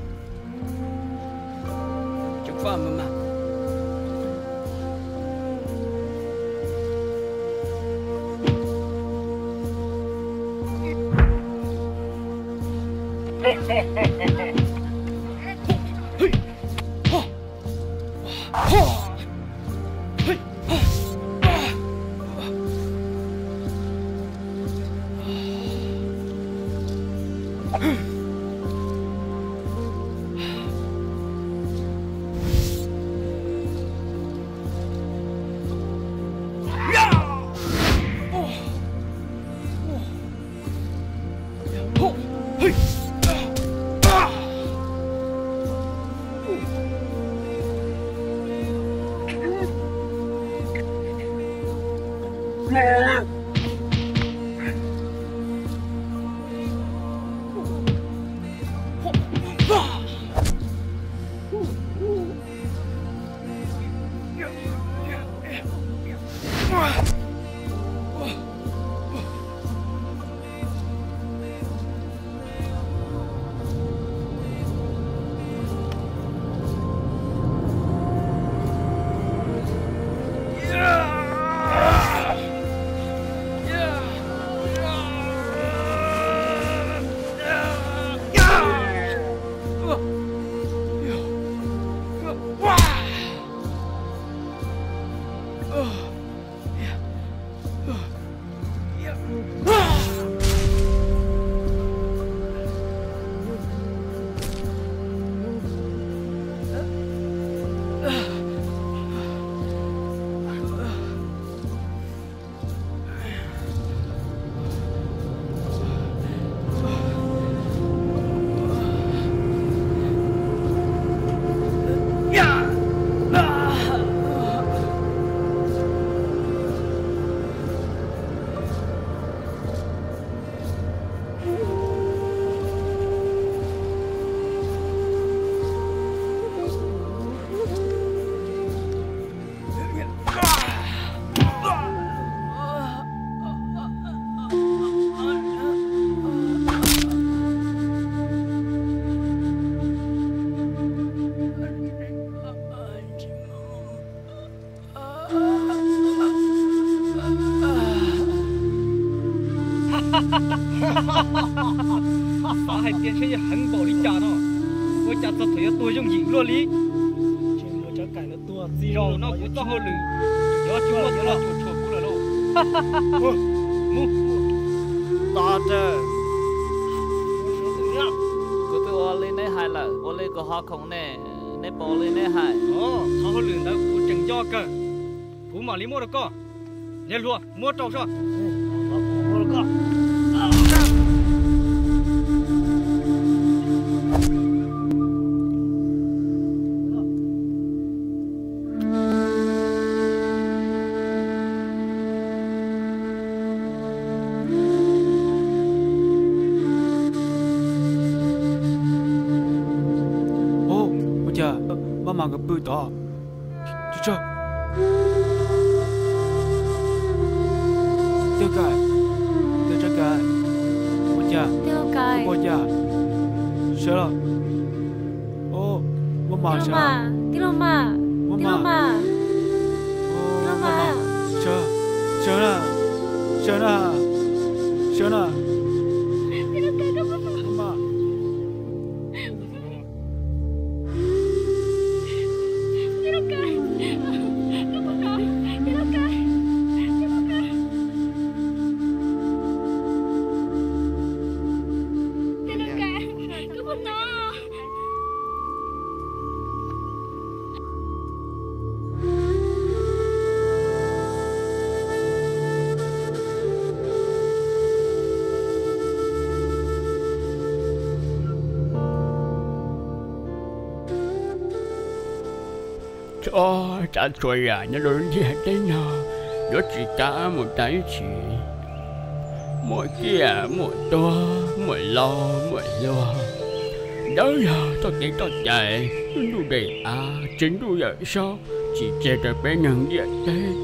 cas txog thaum yuav tuag yooj yim luaj li. Zaum no kuv txoj hauj lwm yuav tsis muaj tus los cuam tshuam kuv lawm lauj. Kuv twb ua li neb hais lawm, ua li kuv ho khoom nej, neb puas ua li neb hais? Qhov hauj lwm ntawd kuv tseem nco kawg, kuv mam li muab rau koj. Niag hluas, muab rau soj. Ua cas maj mam nkawd pw tod? Tij Lauj Kais, Tij Lauj Kais, ua cas? Tij Lauj Kais, ua cas? Sawv los. Maj mam, Tij Lauj Mas, Tij Lauj Mas, Tij Lauj Mas, Tij Lauj Mas, sawv, sawv na, sawv na, sawv na. Tij Lauj Kais, koj puas hnov? Tij Lauj Kais, koj puas hnov? Tij Lauj Kais, Tij Lauj Kais, Tij Lauj Kais, koj puas hnov? Txhua tsav txhua yam nyob rau lub ntiaj teb no yuav tsis kav mus tag ib txhis. Muaj ciaj muaj tuag, muaj laus muaj hluas, ntawd yog txoj kev txoj cai, ntuj dej av, tsis ntuj yawm saub, tsis tseg rau peb neeg ntiaj teb.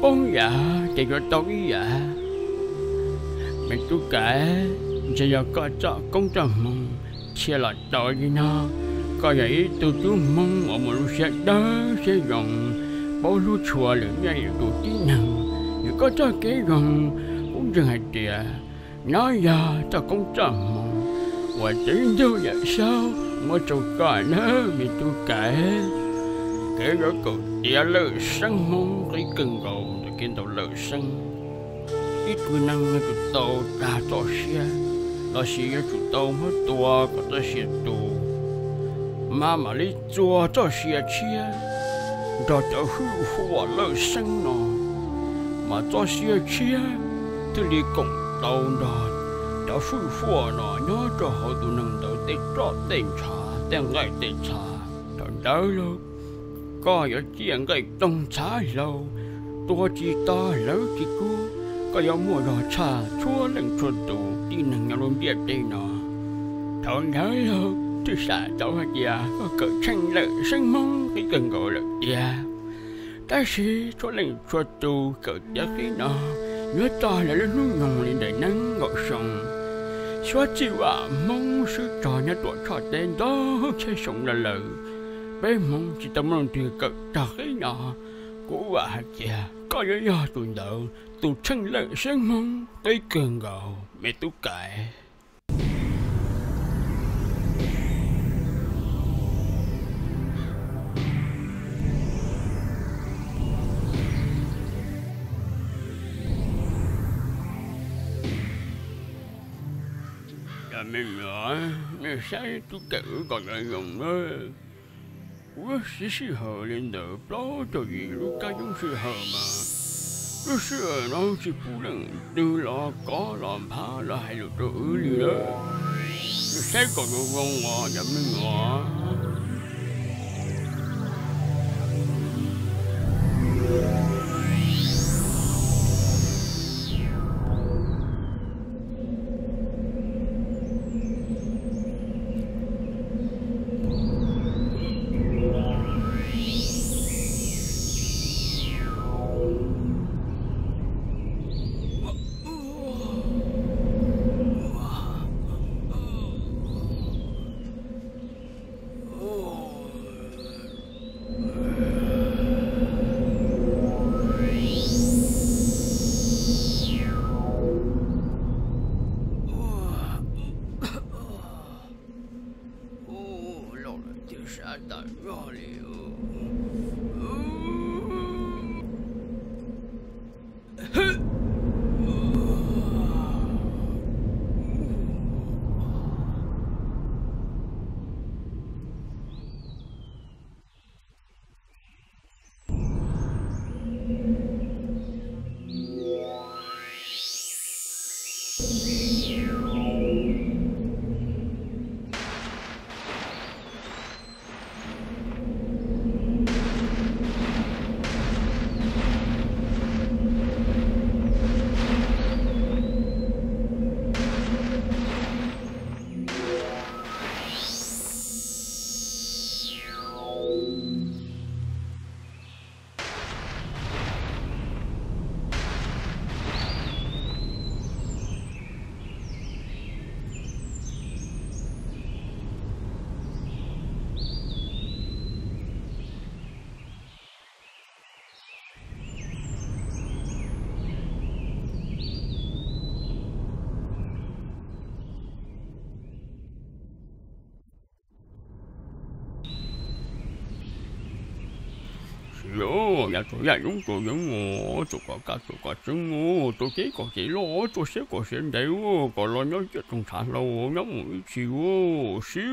Poob yam ces yuav tau ib yam. Me tub Kais, ntshe yog koj txoj koob txoj hmoov thiaj los tau li no. Koj yog ib tug tub Hmoob uas muaj lub siab dawb siab zoo, paub hlub tshua lwm niaj lwm tus tib neeg, vim koj txoj kev zoo, kuv ntseeg hais tias no yog txoj koob txoj hmoov uas tseem ntug yawm saub muab rau koj nawb me tub Kais. Kev yuav kaum tiav Lawj Xeeb Hmoob qib kawg nkaus ntawm kev ntaus Lawj Xeeb. Ib tug neeg yuav tsum tau dag txoj sia, lossis yuav tsum tau muab tua kom txoj sia tu, mas mam li txuas txoj sia tshiab nrog cov hwj huam Lawj Xeeb no, mas txoj sia tshiab thiaj li koom tau nrog cov hwj huam no nyob rau hauv tus neeg ntawd tej roj tej ntshav tej nqaij tej txha. Thaum ntawd lauj, koj yuav ciaj nqaij toog ntxhab hlau, tua tsis tau hlawv tsis kub, koj yuav muaj zog tshaj txhua leej txhua tus tib neeg nyob lub ntiaj teb no. Thaum ntawd lauj, twb xav tau hais tias koj kawm tsheej Lawj Xeeb Hmoob qib kawg nkaus lawm tiag. Tab sis txhua leej txhua tus kawm tiav qib no yuav txog lawv lub hnub nyoog li ntawm nees nkaum xyoo. Suav txij vam Hmoob swb txog nyob Tuam Tshoj teb ntau tshaj xyoo los lawm, peb Hmoob tsis tau muaj leej twg kawm txog qib no. Kuv vam hais tias koj yuav yog tus ntawd, tus tsheej Lawj Xeeb Hmoob qib kawg nkaus me tub Kais. Cov me nyuam, nej saib tub Kais wb kom zoo zoo na. Kuv siv sij hawm li ntawm plaub caug yim lub kab yoob sij hawm mas lub sij hawm no tsis pub leej twg los kov los nphav los hais lus rau wb li lawm. Nej saib kom zoo zoo os cov me nyuam. Sab tawm zog li. Siv, yav txom yaj yoob txom yeev, txom kom kaj txom kom tseeb, txom cev kom cev loj, txom siab kom siab ntev, kom los nyob ciaj tsoos tshav hlau, nyob mus ib txhis, Siv.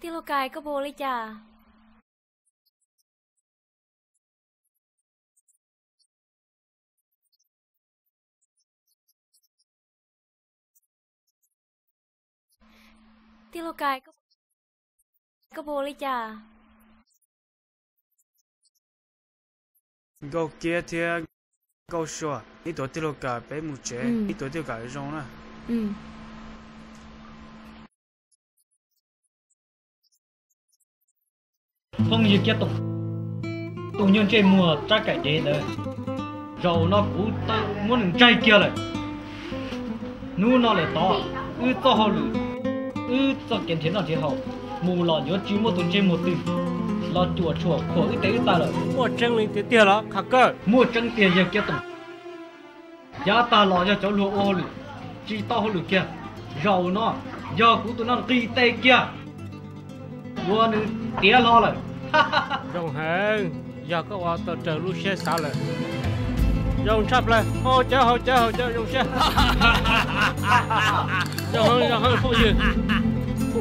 Tij laug Kais, koj puas ua li cas? Tij laug Kais, koj puas ua li cas? Nkauj Kiab thiab Nkauj Sua, ib tug tij laug Kais, peb mus tsev, ib tug tij laug Kais zoo na. Phooj ywg Kiab Toom, tus nyuag ntsej muag Tsab Kaim dev ntawd, zaum no kuv tau muab nws ntsaig kiag lawm. Hnub no lawm tod, wb txoj hauj lwm, wb txoj kev nrhiav noj nrhiav haus mus los yuav tsis muaj tus ntsej muag twg los cuam tshuam khuam wb tes wb taw lawm. Muaj tseeb li tiag tiag los Qhas Kawj? Muaj tseeb tiag yawg Kiab Toom. Yav tag los yog cov luag ua hauj lwm tsis tau hauj lwm kiag, zaum no yog kuv tus no nqis tes kiag, ua nws tiav hlo lawm. Zoo heev, yog koj ua tau raws lub siab xav lawm. Zoo tshaj plaws, haus cawv haus cawv haus cawv zoo siab. Zoo heev zoo heev phooj ywg,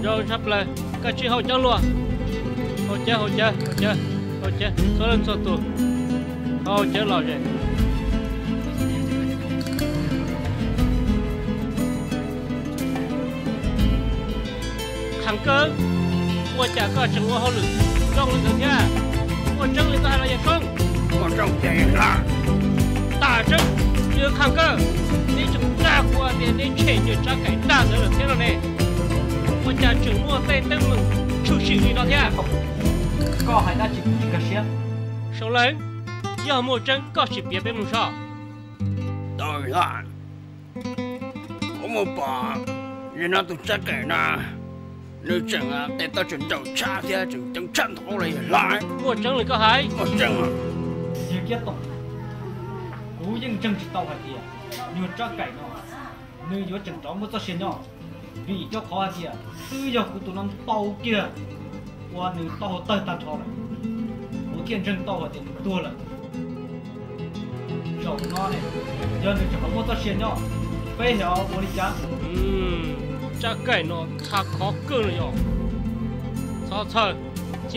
zoo tshaj plaws. Koj tsis haus cawv luag, haus cawv haus cawv haus cawv, haus cawv txhua leej txhua tus, haus cawv lom zem. Qhas Kawj, ua cas koj tseem ua hauj lwm zoo li ntawd thiab? Muaj tseeb li koj hais los yawg Koob? Muaj tseeb tiag yawg Hla. Tam tseeb, yawg Qhas Kawj, neb tseem dag kuv tias neb tshem yawg Tsab Kaim tag ntawd lawm thiab no ne. Ua cas tseem muaj tej teeb meem tshwm sim li no thiab? Koj hais dab tsi kuv tsis nkag siab. Sau Leej, yog muaj tseeb koj sim piav peb mloog soj. Tau Hla, kuv mus pom yawg no tus Tsab Kaim no, nws tseem tes taw tseem nraum tshaj thiab tseem ceev tshaj nthov li Hla. Muaj tseeb li koj hais? Muaj tseeb. Yawg Kiab Toom, kuv yeej ntseeg tsis tau hais tias nyuag Tsab Kaim no nws yuav tseem rov muaj txoj sia nyob, vim rau qhov hais tias twb yog kuv tus no ntaus kiag ua nws taub hau tawg tag nrho lawm, kuv thiaj ntseeg tau hais tias nws tuag lawm. Zaum no ne, yog nws tseem muaj txoj sia nyob, peb xyov ua li cas. Tsab Kaim no txhav khov kawg no yog. Txhob txhawj, cia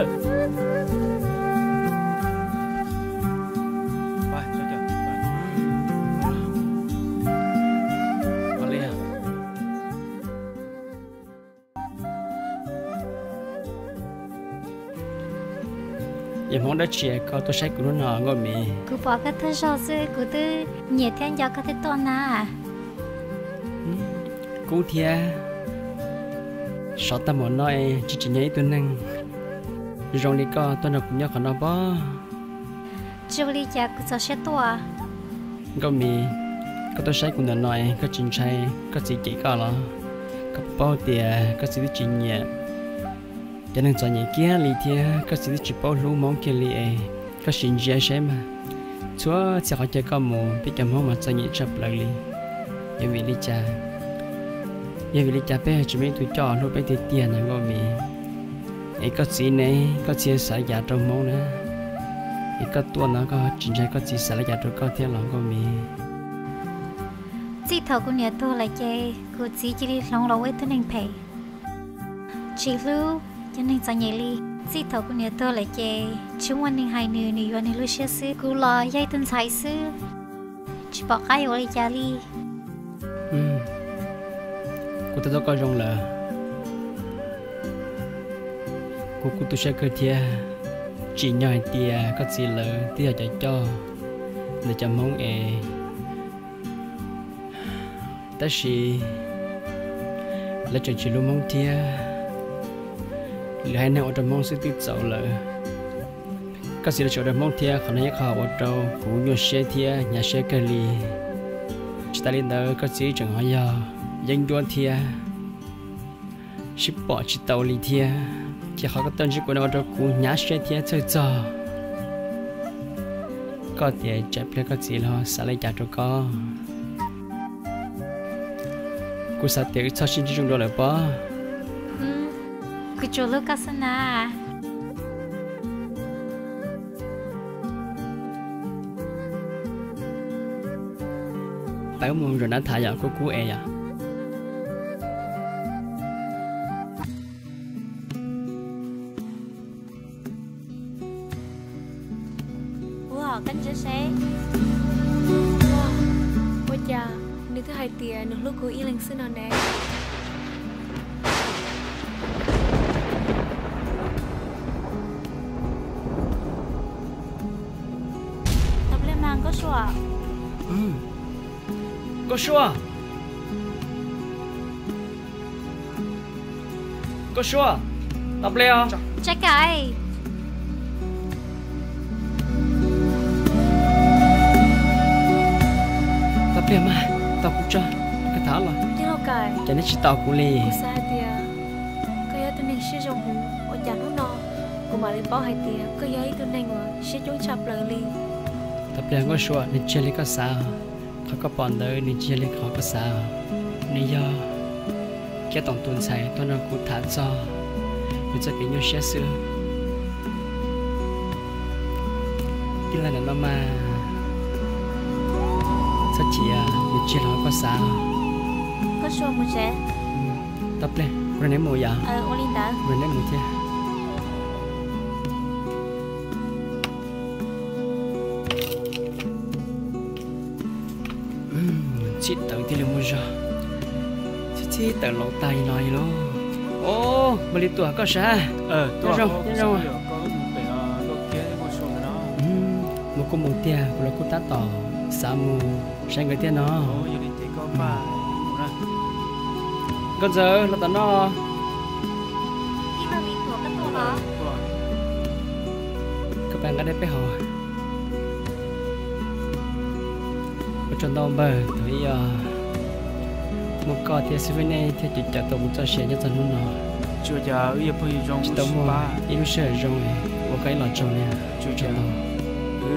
lawm. Yog hmoov dab tsi koj tuaj saib kuv hnub no Nkauj Mim? Kuv pom koj tuaj zog xwb kuv twb nyiam thiab nco koj thiaj tuaj na. Kub thiab, sov tag mus no es tsis tsim nyog ib tug neeg. Zoo li koj tuaj nrog kuv nyob qhov no pob. Zoo li cas kuv txaus siab tuaj. Nkauj Mim, koj tuaj saib kuv ntawm no es koj tsis ntshai koj txiv cem koj los? Koj paub tias koj txiv twb tsis nyiam cov neeg txom nyem kiag li thiab koj txiv twb tsis paub hlub Hmoob kiag li es koj sim ntsia saib mas, txhua txhia qhov chaw koj mus peb cov Hmoob mas txom nyem tshaj plaws li. Yog vim li cas, yog vim li cas peb tsis muaj ib tug coj hlub peb tiag tiag na Nkauj Mim? Es koj txiv ne, koj txiv xav li cas rau Hmoob na? Es koj tuaj no koj tsis ntshai koj txiv xav li cas rau koj thiab los Nkauj Mim? Txij thaum kuv niam tuag lawm ces kuv txiv cia li hloov los ua ib tug neeg phem, tsis hlub cov neeg txom nyem li. Txij thaum kuv niam tuag lawm ces tsis muaj neeg hais nws, nws yuav nws lub siab xwb. Kuv los yog ib tug ntxhais xwb, tsis pom qab yuav ua li cas li. Kuv twb tau koj zoo lawm. Kuv kuj tu siab kawg thiab, tsim nyog hais tias koj txiv lawv twb yog cov coj ntawm cov Hmoob es, tab sis lawv tseem tsis hlub Hmoob thiab, lawv hais neeg ua rau Hmoob xwb twb txaus lawm. Koj txiv lawv tseem ua rau Hmoob thiab, qhov no yog qhov ua rau kuv nyuaj siab thiab hnyav siab kawg li. Tsis tas li ntawd koj txiv tseem ho yog yeeb ncuab thiab, sib pom tsis tau li thiab. Ces qhov koj tuaj ntsib kuv no ua rau kuv hnyav siab thiab txhawj txog koj tias tsam pliag koj txiv los xav li cas rau koj. Kuv xav tias wb txhob sib ntsib zoo dua lawm pob. Kuv tsuas hlub koj xwb na. Peb mus zaum nab tham yom, kub kub es yom. Ua cas nws twb hais tias nws hlub kuv ib leeg xwb no ne. Nkauj Sua, Nkauj Sua, tau pliag os. Tau pliag mas, tau kuv tso, koj tham los. Cas neb tsis tau kuv li? Kuv xav hais tias koj yog ib tug neeg siab zoo heev, ua cas hnub no kuv mam li paub hais tias koj yog ib tug neeg uas siab coob tshaj plaws li. Tau pliag Nkauj Sua, nws tsis yog li koj xav. Qhov koj pom ntawd nws tsis yog li qhov koj xav. Nws yog Kiab Toom tus ntxhais tuaj nrog kuv tham txog nws txoj kev nyuaj siab xwb. Tij laug, ntawm no mas txhob chim, nws tsis yog li qhov koj xav. Tau pliag, kuv nrog neb mus yom. Nrog neb mus thiab. Txhib tawm thiaj li muaj zog, txhib txhib tawm laus tag li no li lauj. Os, Npawg Lis Tuam koj sav? Nyob zoo, nyob zoo. Mus kuj mus tiag, kuv los kuj tab tom xav mus saib nkawd thiab no. Nkauj Ntxawm, los tom no. Koj pab nqa dej peb haus. Ua tsaug ntau npawg, thaum ub yog muaj koj thiab xib fwb nej thiaj cawm tau kuv txoj sia nyob txog hnub no. Tsis tau muaj ib lub sij hawm zoo ua koj ib los tsaug li. Ua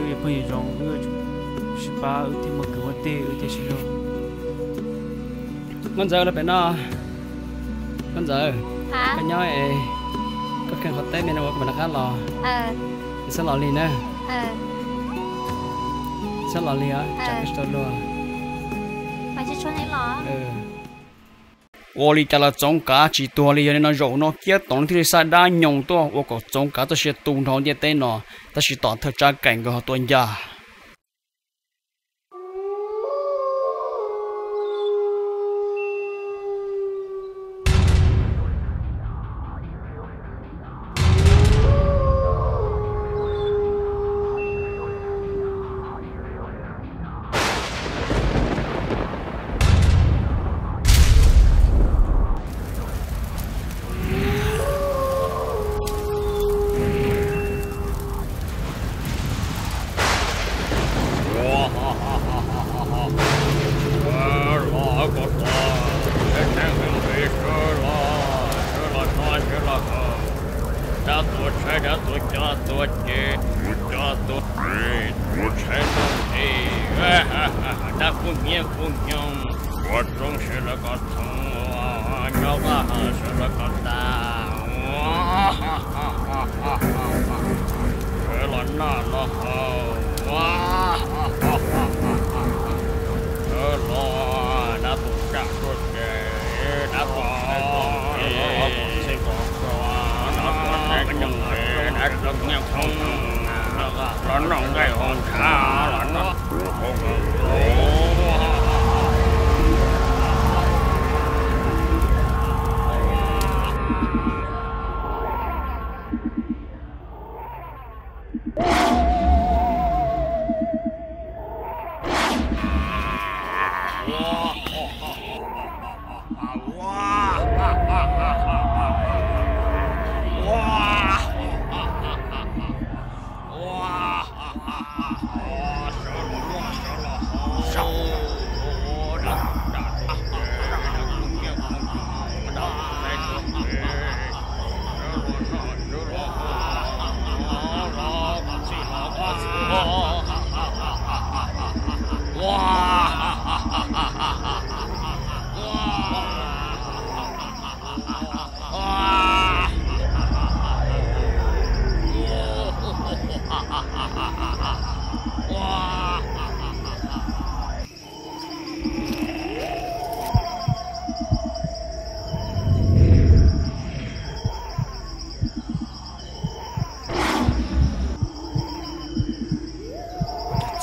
tsaug ntau. Nkauj Ntxawm, los pem no. Nkauj Ntxawm, koj nyob es koj kheej qhov teb me no ua koj mam rov qab los. Txhob los lig na. Txhob los lig os, tsam koj tsis tau luag. Ua li cas los Txoov Kav tsis tuag li, yog li no zaum no Kiab Toom thiaj li xa dab nyoos tuaj ua kom Txoov Kav txoj sia tu nrho ntiaj teb no, tab sis tom thawj Tsab Kaim nkawd ho tuaj ncaj. Tus, tus tshais tus tis, dab kub hnyiab kub nyoog, ua roob sawv lawv koj txhoov, nyob vaj sawv lawv koj tag. Sawv los noj los haus, sawv los, dab tus tsaj tuaj ces, dab tus tsaj tuaj ces, dab tus tsaj tuaj ces, dab tus tsaj tuaj ces, los noj nqaij haus ntshav los noj.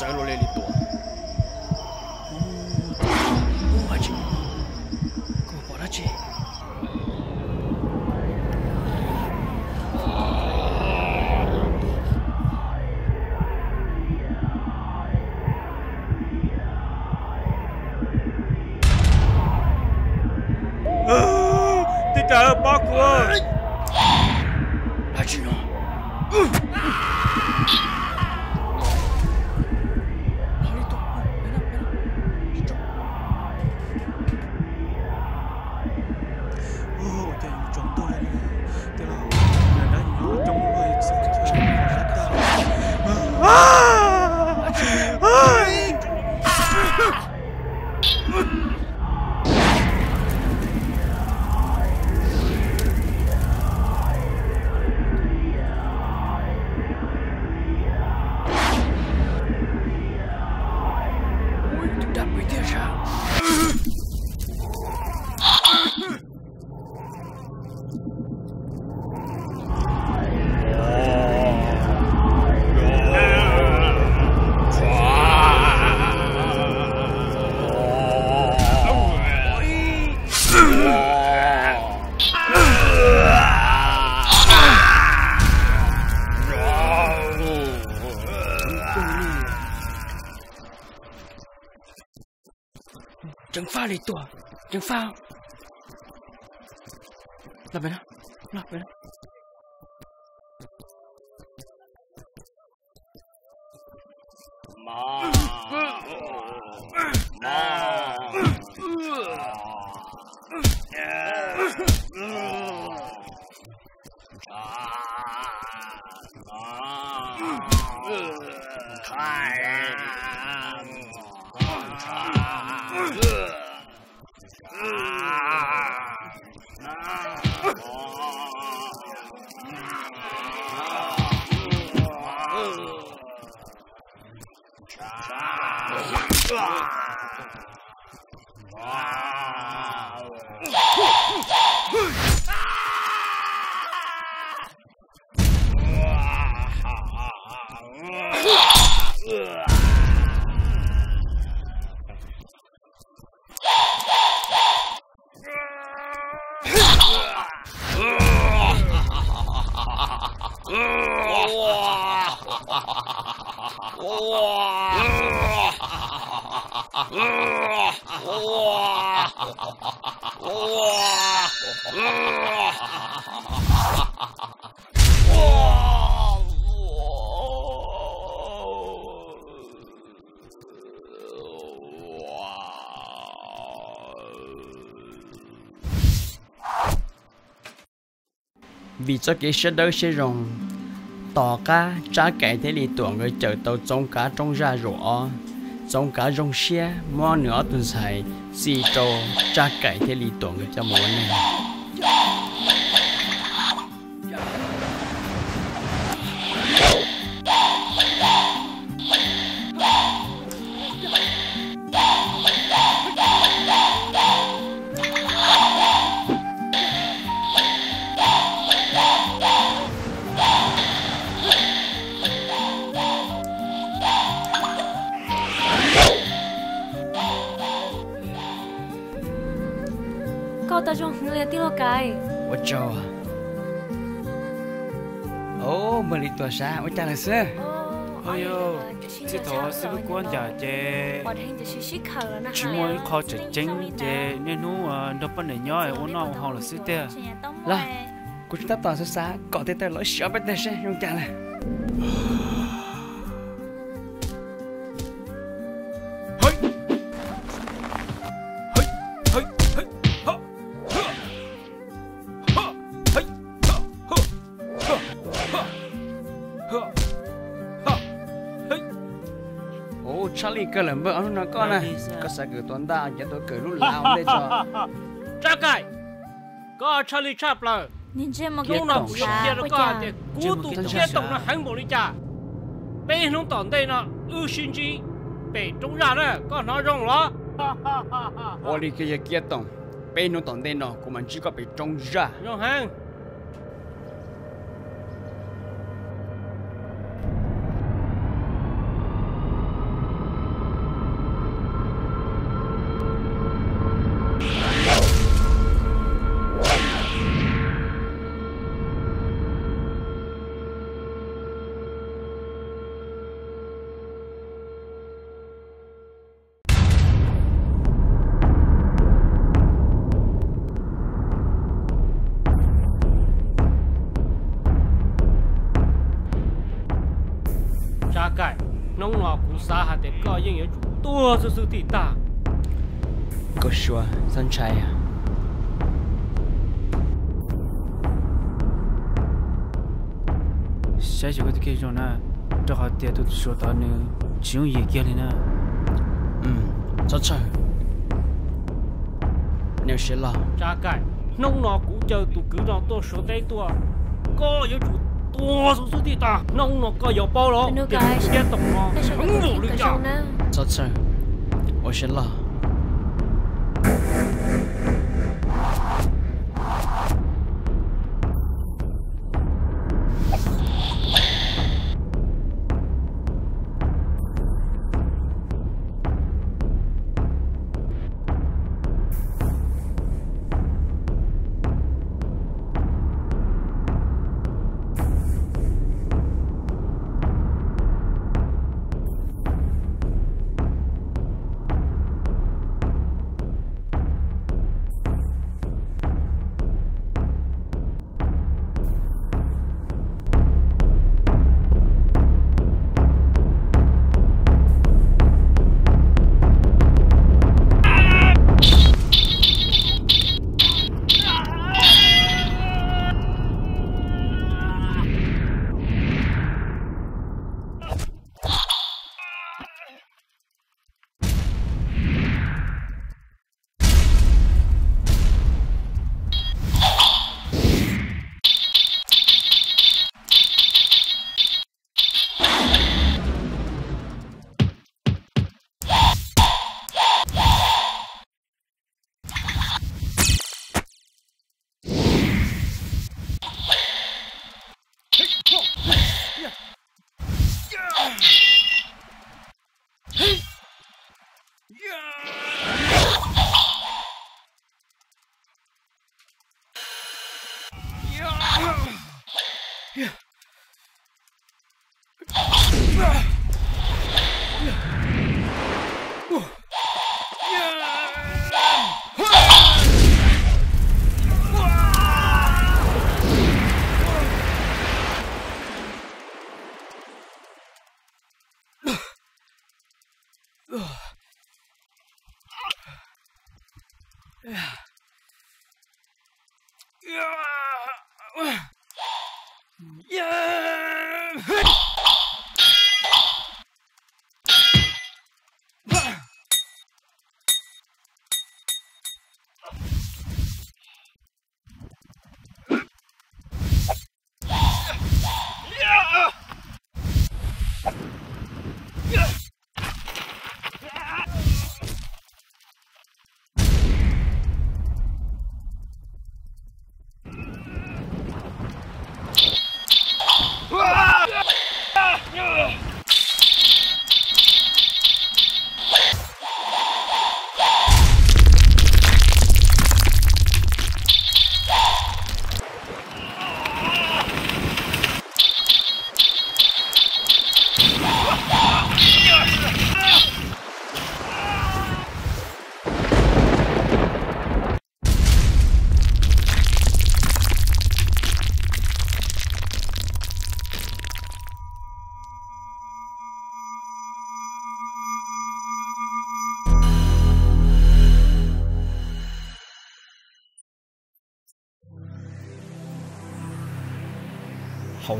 Txawv luaj li li tuaj. Ub, dab tsi? Koj pom dab tsi? Tij Tsam, pab kuv. Dab tsi no? Tus dab pem thiaj sab. Ceev faj li tuaj, ceev faj. Los pem no, los pem no. Vim txoj kev siab dawb siab zoo, Tom qab Tsab Kaim thiab Lis Tuam nkawd cawm tau Txoov Kav Roob Zaj zaum ob, Txoov Kav zoo siab muab nws ob tug ntxhais txi rau Tsab Kaim thiab Lis Tuam nkawd coj mus ua neej. Koj tau zoo heev li tij laug Kaim. Ua tsaug. Au, Lis Tuam, xav ua cas lawm xwb? Txij thaum xib hwb Kuab ncaim ces tsis muaj ib qho tseem ceeb ces niaj hnub nrog poj niam nyob ua noj ua haus lawm xwb tiag. Los, kuv tsis tab tom xav xav kom tej tawg los ib sim ob peb teg seb zoo cas lawm. Ua tshaj lij kawg lawm npawg, ob hnub no koj na, koj xav kawm tua ntaj ces tuaj kawm lub lav ua ntej tso. Tsab Kaim, koj tshaj lij tshaj plaws. Hnub no kuv yuav qhia rau koj hais tias kuv tus Kiab Toom no heev npaum li cas. Peb hnub tom ntej no wb sib ntsib pem Roob Zaj na, koj hnov zoo los? Ua li kiag yawg Kiab Toom, peb hnub tom ntej no kuv mam ntsib koj pem Roob Zaj. Zoo heev. Tsab Kaim, hnub no kuv xav hais tias koj yeej yuav tsum tuag xwb xwb tij tag. Koj Suav, txhob ntshai. Saib xyuas koj tus kheej zoo na, rau qhov tias tus Suav tod nws tsis yooj yim kiag li na. Txhob txhawj, nej ua siab loj. Tsab Kaim, hnub no kuv caw tus kwv no tuaj Suav teb tuaj, koj yuav tsum tuag xwb xwb tij tag. Hnub no koj yuav paub los tias Kiab Toom no heev npaum li cas. Txhob txhawj, ua siab loj.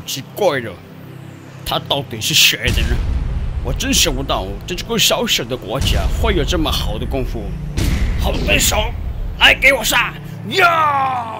奇怪了，他到底是谁的呢？我真想不到这只怪小小的国家会有这么好的功夫。好对手，来给我杀！呀！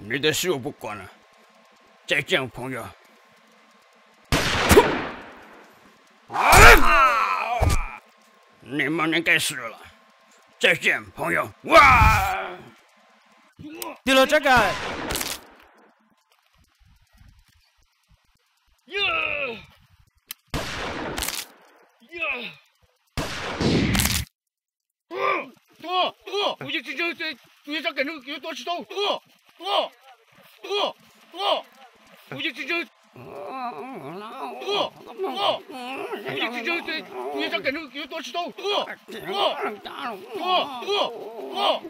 你的事我不管了，再见，朋友。你们应该死了，再见，朋友。哇！Tij laug Tsab Kaim. Tuag, tuag, kuv yeej tsis ntseeg tias kuv yog Tsab Kaim no yuav tua tsis tau. Tuag, tuag, tuag, tuag, kuv yeej tsis ntseeg. Tuag, tuag, kuv yeej tsis ntseeg tias kuv yog Tsab Kaim no yuav tua tsis tau. Tuag, tuag, tuag, tuag, tuag.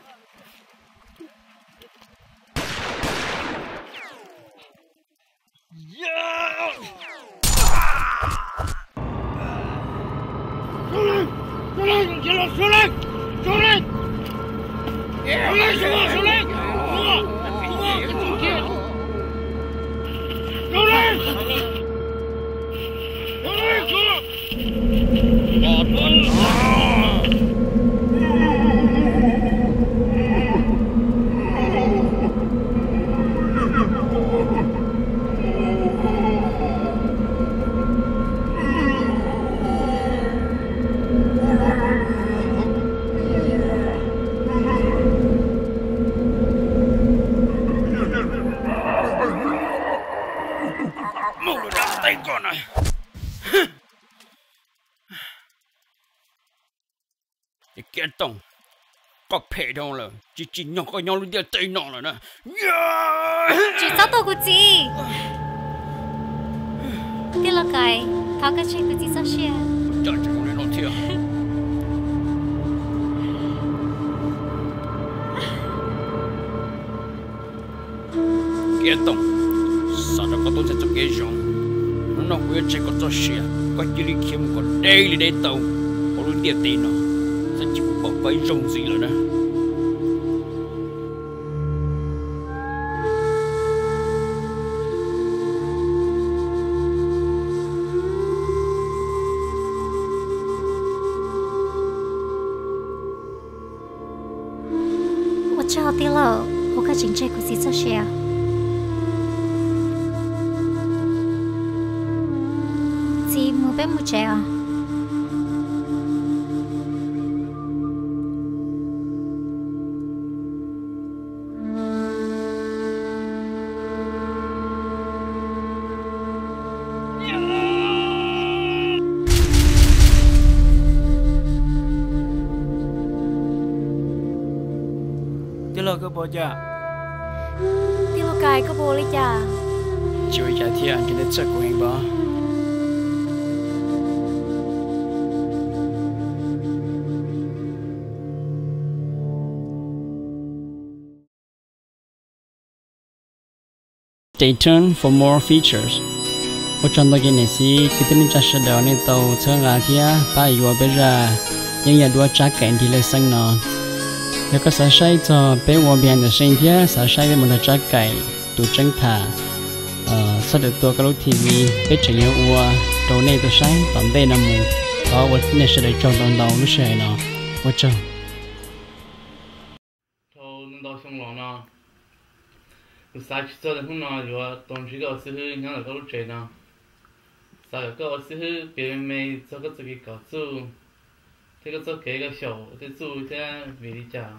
Mus lawm, dab teb koj na. Kiab Tooj, koj phem dhau lawm, tsis tsim nyog koj nyob lub ntiaj teb no lawm na. Tsis txhob tuaj kuv txiv. Tij laug Kaim, Thov koj tseg kuv txiv txoj sia. Cas tseem zoo li no thiab? Kiab Toom, xav rau koj tub ntxhais txoj kev zoo, hnub no kuv yuav tseg koj txoj sia, koj cia li khiav mus kom deb li deb tau hauv lub ntiaj teb no, txhob cia kuv pom koj ib zaug ntxiv lawm na. Ua tsaug tij laug uas koj tseem tseg kuv txiv txoj sia. Txiv, mus peb mus tsev os. Tij laug, koj puas ua cas? Tij laug Kais, koj puas ua li cas? Tsis ua cas thiab, ntshe nej txhawj kuv heev pob. Stay tuned for more features. Ua tsaug ntau cov niam txiv kwv tij neej tsa sawv daws nej tau txhawb nqa thiab pab yuav peb zaj yeeb yaj duab Tsab Kais nrig lej xeeb no. Yog koj xav saib txog peb ua behind the scene thiab xav saib peb mus nrog Tsab Kais tus tseeb tham, txhob daws tua koj lub T V, peb tseem yuav ua rau nej tau saib tom ntej no mus. Thov ua nej sawv daws tsaug ntau ntau lub sij hawm no. Ua tsaug. Dhau ntau xyoo los no, kuv xav tsis txog tias hnub no yuav tau ntsib koj ua xib hwb nyob ntawm koj lub tsev no. Xav kom koj ua xib hwb piav me me txog koj txoj kev kawm txuj thiab koj txoj kev koj xyaum tej txuj thiab vim li cas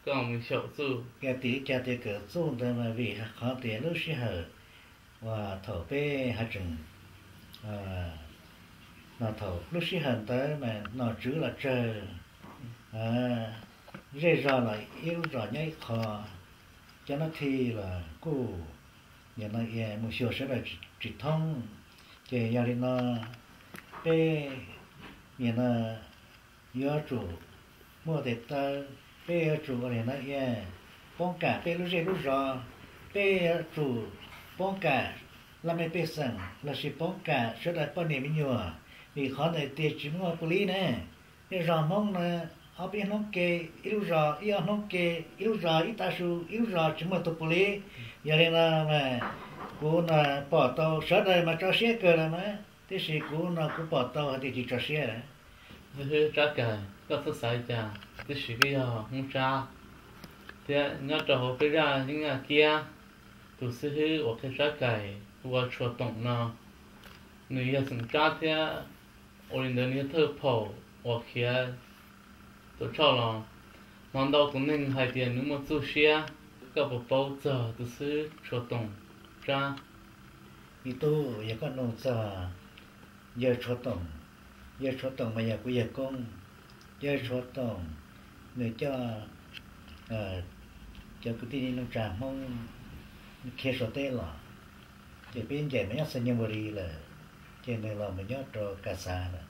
koj mus xyaum txuj. Yog tias ib cag tias kawm txuj ntawd mas vim qhov tias lub sij hawm uas thaum peb haj tseem, no thaum lub sij hawm ntawd mas nom tswv los tsawg, zej zog los ib lub zos nyob ib qho, cov nab thi los kuj nim no mus xyuas sawv daws tsis thoob. Ces yog li no peb nim no yuav tsum muaj tes taw, peb yuav tsum ua li no poob kam peb lub zej lub zos, peb yuav tsum poob kam laj mej pej xeem lossis poob kam sawv daws poj niam me nyuam, vim qhov ntawd tias tsis muaj pus lib ne. Nej zos Hmoob na, ob peb hnub ke ib lub zos, ib ob hnub ke ib lub zos, ib tav su ib lub zos tsis muaj tus pus lib. Yog li no mas kuv no pom tau sawv daws mas tso siab kawg lawm na, tiam sis kuv no kuv pom tau hais tias tsis tso siab. Xib hwb Tsab Kais, koj txhob xav li cas, tiam sis koj yog Hmoob Tsab thiab nyob rau hauv peb zaj yeeb yaj kiab, tus xib hwb uas qhia Tsab Kais hu ua Tshua Toom no, nws yog xeem Tsab thiab ua li ntawd nws yog thawj phaum uas khiav tuam tshoj los. Hnov ntau tus neeg hais tias nws muaj txuj siab, koj puas paub txog tus xib hwb Tshua Toom Tsab? Me tub, yog koj nug txog yawg Tshua Toom, yawg Tshua Toom mas yog kuv yawg koob. Yawg Tshua Toom nws coj cov kwv tij neej tsa Hmoob khiav Suav teb los, ces peb ncaim mas nyob Xais Nyas Npus Lis lawm, ces nws los mus nyob rau Kas Xav lawm.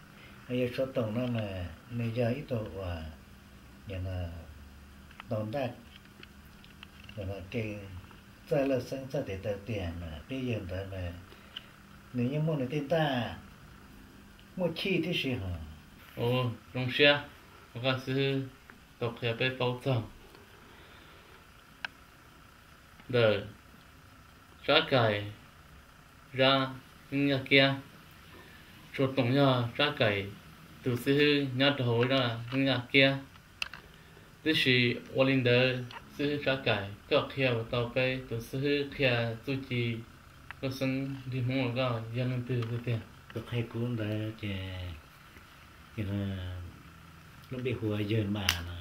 Yawg Tshua Toom no mas nws yog ib tug uas ntau ntaj, ke txawj laj xeeb txawj tes taw tiag mas peb yawg ntawd mas nws yeej muaj nws tej ntaj muaj chij tib si hos. Zoo siab uas koj xib hwb tau qhia peb paub txog ntawm Tsab Kais zaj yeeb yaj kiab. Tshua Toom yog Tsab Kais tus xib hwb nyob rau hauv zaj yeeb yaj kiab. Tiam sis ua li ntawd xib hwb Tsab Kais, koj qhia puas tau peb tus xib hwb qhia txuj ci laj xeeb nrig Hmoob los koj yog leej twg tiag tiag? Tus qhia kuv ntawd ces lub npe hu ua Yawg Mas no.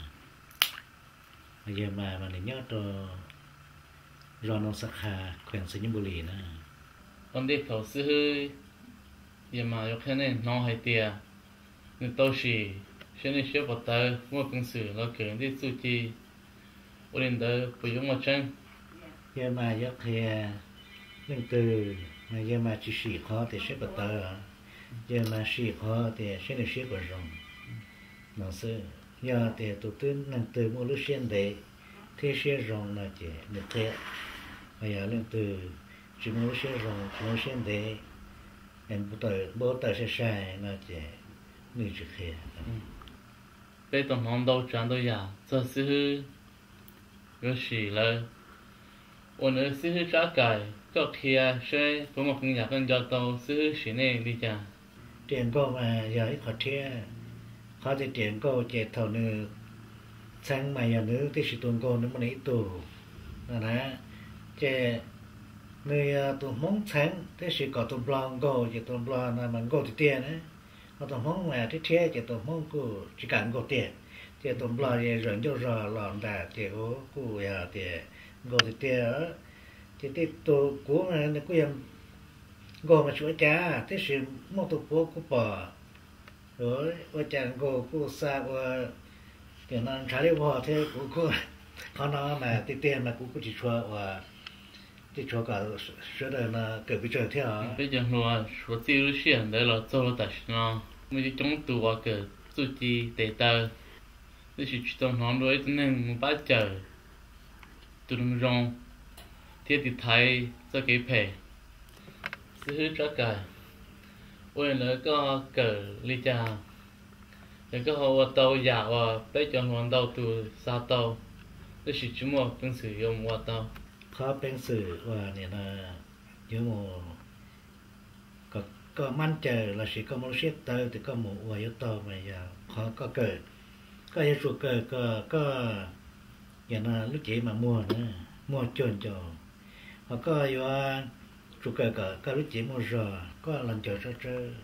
Yawg Mas mas nws nyob rau zos Noo Xa Kha, kheem Xais Nyas Npus Lis na. Ua ntej thaum xib hwb Yawg Mas yuav qhia nej hnov hais tias nws tau sim siab nej siab puas tawv muaj peev xwm los kawm ntej txuj ci, ua li ntawd puas yuav muaj tseeb? Yawg Mas yuav qhia leej twg mas Yawg Mas tsis sim qhov tias siab puas tawv os. Yog mas sim qhov tias saib nws siab puas zoo no xwb. Yog tias tus twg, neeg twg muaj lub siab ntev thiab siab zoo no ces nws qhia, ho yog leej twg tsis muaj lub siab zoo, tsis muaj lub siab ntev, npau taws sai sai no ces nws tsis qhia. Peb tau hnov ntau tsav ntau yam txog xib hwb Yuav Sim lawv. Ua ntawd xib hwb Tsab Kaim, koj qhia seb puas muaj qee yam koj nco tau xib hwb Sim nej li cas? Riam nkaug mas yog ib qho thiab. Qhov tias riam nkaug ces thaum nws txheeb mas yog nws tib si tus nkaug nws muaj nws ib tug no na. Ces nws yog tus Hmoob txheeb tab sis kom tus Nplog nkaug ces tus Nplog no mas nkaug tiag tiag na. Ho tus Hmoob mas thiab thiab ces tus Hmoob kuj tsis kam nkaug tiag. Ces tus Nplog zawm ncauj zog los ntag ces kuj yog tias nkaug tiag tiag. Ces tej tus kuv mas nws kuj yog nkaug mas tsis ua cas, tab sis muaj tus puav kuv pom ua cas nkaug kuj xa ua tias no ntshav liab vog thiab kuv kuj, qhov no mas tiag tiag mas kuv kuj tsis tshua ua, tsis tshua kom sawv daws no kawm pes tsawg thiab os. Peb cov hluas suav txij lub sij hawm ntawd los txog rau tam sim no muaj coob coob tus uas kawm txuj ci tes taw, tab sis tsis tau hnov dua ib tug neeg mus pab cawm tus neeg zoo thiab tiv thaiv txoj kev phem. Xib hwb Tsab Kaim, ua li ntawd koj kawm li cas, yog koj ho ua tau yam uas peb cov hluas ntau tus xav tau, tab sis tsis muaj peev xwm yuav mus ua tau? Qhov peev xwm uas nim no yuav mus, kom koj mab cawm lossis koj muaj lub siab tawv tias koj mus ua yuav tau mas yog qhov koj kawm. Koj yuav tsum kawm kom koj, yog no lub cev mas muag na, muag cuag ncaus. Ho koj yuav tsum kawm kom koj lub cev muaj zog, koj los ncaws tsob tsawb.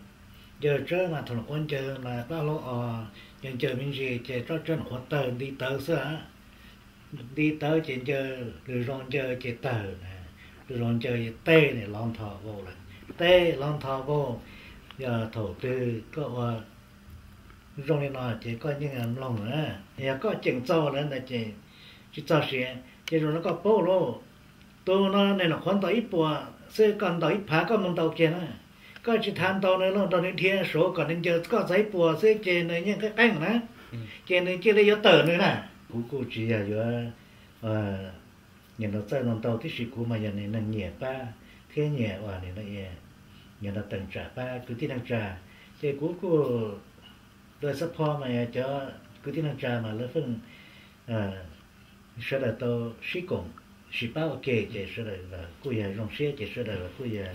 Ncaws tsawb mas thaum ua ncaws mas plab hlaub os, ncaws ncaws me ntsis ces tsob tsawb nyuam qhuav tawg nti tawv xwb. Nti tawv ces ncaws, lwm zaus ncaws ces tawg na, lwm zaus ncaws ces teb lov nthos vau lawm. Teb lov nthos vau, yog thaum twg koj ua zoo li no ces koj yeej mloog na. Yog koj ceem txaus lawm ntawd ces tsis txog siav, ces zaum no koj paub lauj. Tus no nws nyuam qhuav ntaus ib puas xwb, koj ntaus ib phav koj mus ntaus kiag na. Koj tsis tas ntaus nws los nrog nws dhia saud kom nws ncaws koj txog ib puas xwb ces nws yeej qeeb qeeb na. Ces nws cia li yuav tawm nws na. Kuv kuj tsis yog yuav nyiam ntaus txawj ntau ntau tib si, kuv mas yog neeg nyiam pab thiab nyiam uas nyiam ntaus teem tsam pab kwv tij neej tsa, ces kuv kuj, lawv support mas yog cov kwv tij neej tsa mas lawv pheej, sawv daws tau sib koom sib pab ua ke ces sawv daws kuj yog zoo siab ces sawv daws kuj yog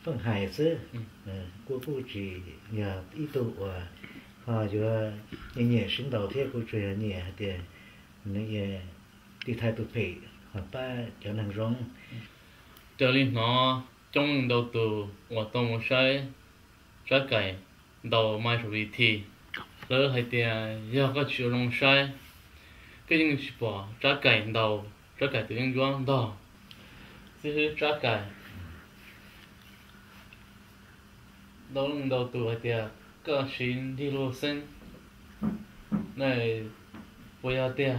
pheej hais xwb. Kuv kuj tsis yog ib tug uas ho yuav nyiam sib ntaus thiab, kuv tsuas yog nyiam hais tias nws tiv thaiv tus phem ho pab cov neeg zoo. Raws li hnov coob leej ntau tus uas tau mus saib Tsab Kaim ntaus mais saum vis thi, lawv hais tias yog koj tsis ua zoo saib, koj yeej tsis pom Tsab Kaim ntaus, Tsab Kaim tus yeeb ncuab ntog. Xib hwb Tsab Kaim, ntau leej ntau tus hais tias koj siv nrig lug xeeb, na, puas yog tiag?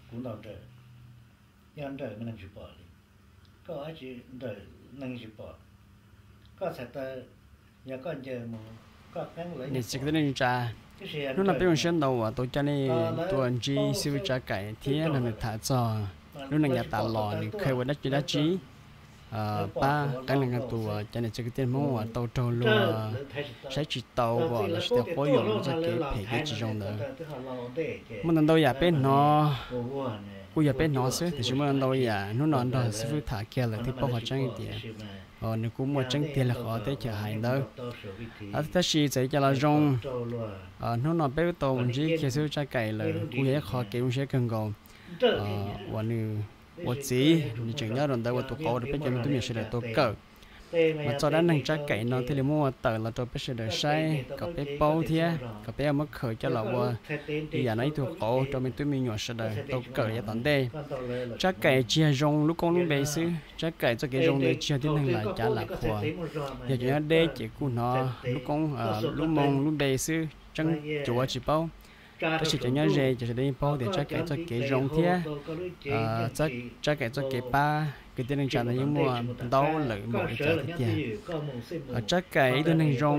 Kuv ntaus nrawm, yog nrawm mas neeg tsis pom li. Koj ua dab tsi nrawm neeg tsis pom? Koj txhais taw, yog koj ncaws mus, koj qeeb lawv. Niam txiv kwv tij neej tsa, hnub no peb zoo siab ntau uas tau coj nej tuaj ntsib xib hwb Tsab Kaim thiab nrog nws tham txog lub neej yav tas los nws kheev ua dab tsi dab tsi pab qeeb leej tus, cov niam txiv kwv tij Hmoob uas tau raug luag saib tsis taus lossis tias quab yuam txoj kev phem kev tsis zoo ntawd. Muaj ntau ntau yam peb hnov, kuj yog peb hnov xwb, tiam sis muaj ntau ntau yam hnub no nrog xib fwb tham kiag lawm thiaj paub qhov tseeb tias nws kuj muaj tseeb tiag li qhov teb chaws hais ntawd. Tab sis txawm li cas los zoo, hnub no peb tau ntsib kiag xib fwb Tsab Kaim lawm kuj yog ib qho kev zoo siab kawg nkaus uas nws ua txiv nws tseem nyob rau ntawd ua tus qauv rau peb cov me tub me nyuam sawv daws tau kawm. Mas txoj dab neeg Tsab Kaim no thiaj li muab ua tawm los rau peb sawv daws saib kom peb paub thiab kom peb muab khaws coj los ua li yam no ib tug qauv rau me tub me nyuam sawv daws tau kawm yav tom ntej. Tsab Kaim tsis yog zoo lub koob lub npe xwb, Tsab Kaim txoj kev zoo ntawd tsis yog tib neeg lam cav lam qhuas, yog cov nyob deb ces kuj hnov lub koob, lub moo lub npe xwb tseeb cuav tsis paub. Tab sis cov nyob ze ces sawv daws yeej paub tias Tsab Kaim txoj kev zoo thiab Tsab Kaim txoj kev pab Kwv tij neej tsa ntawd yeej muaj ntau lawm npaum li cas tiag tiag. Tsab Kaim ib tug neeg zoo,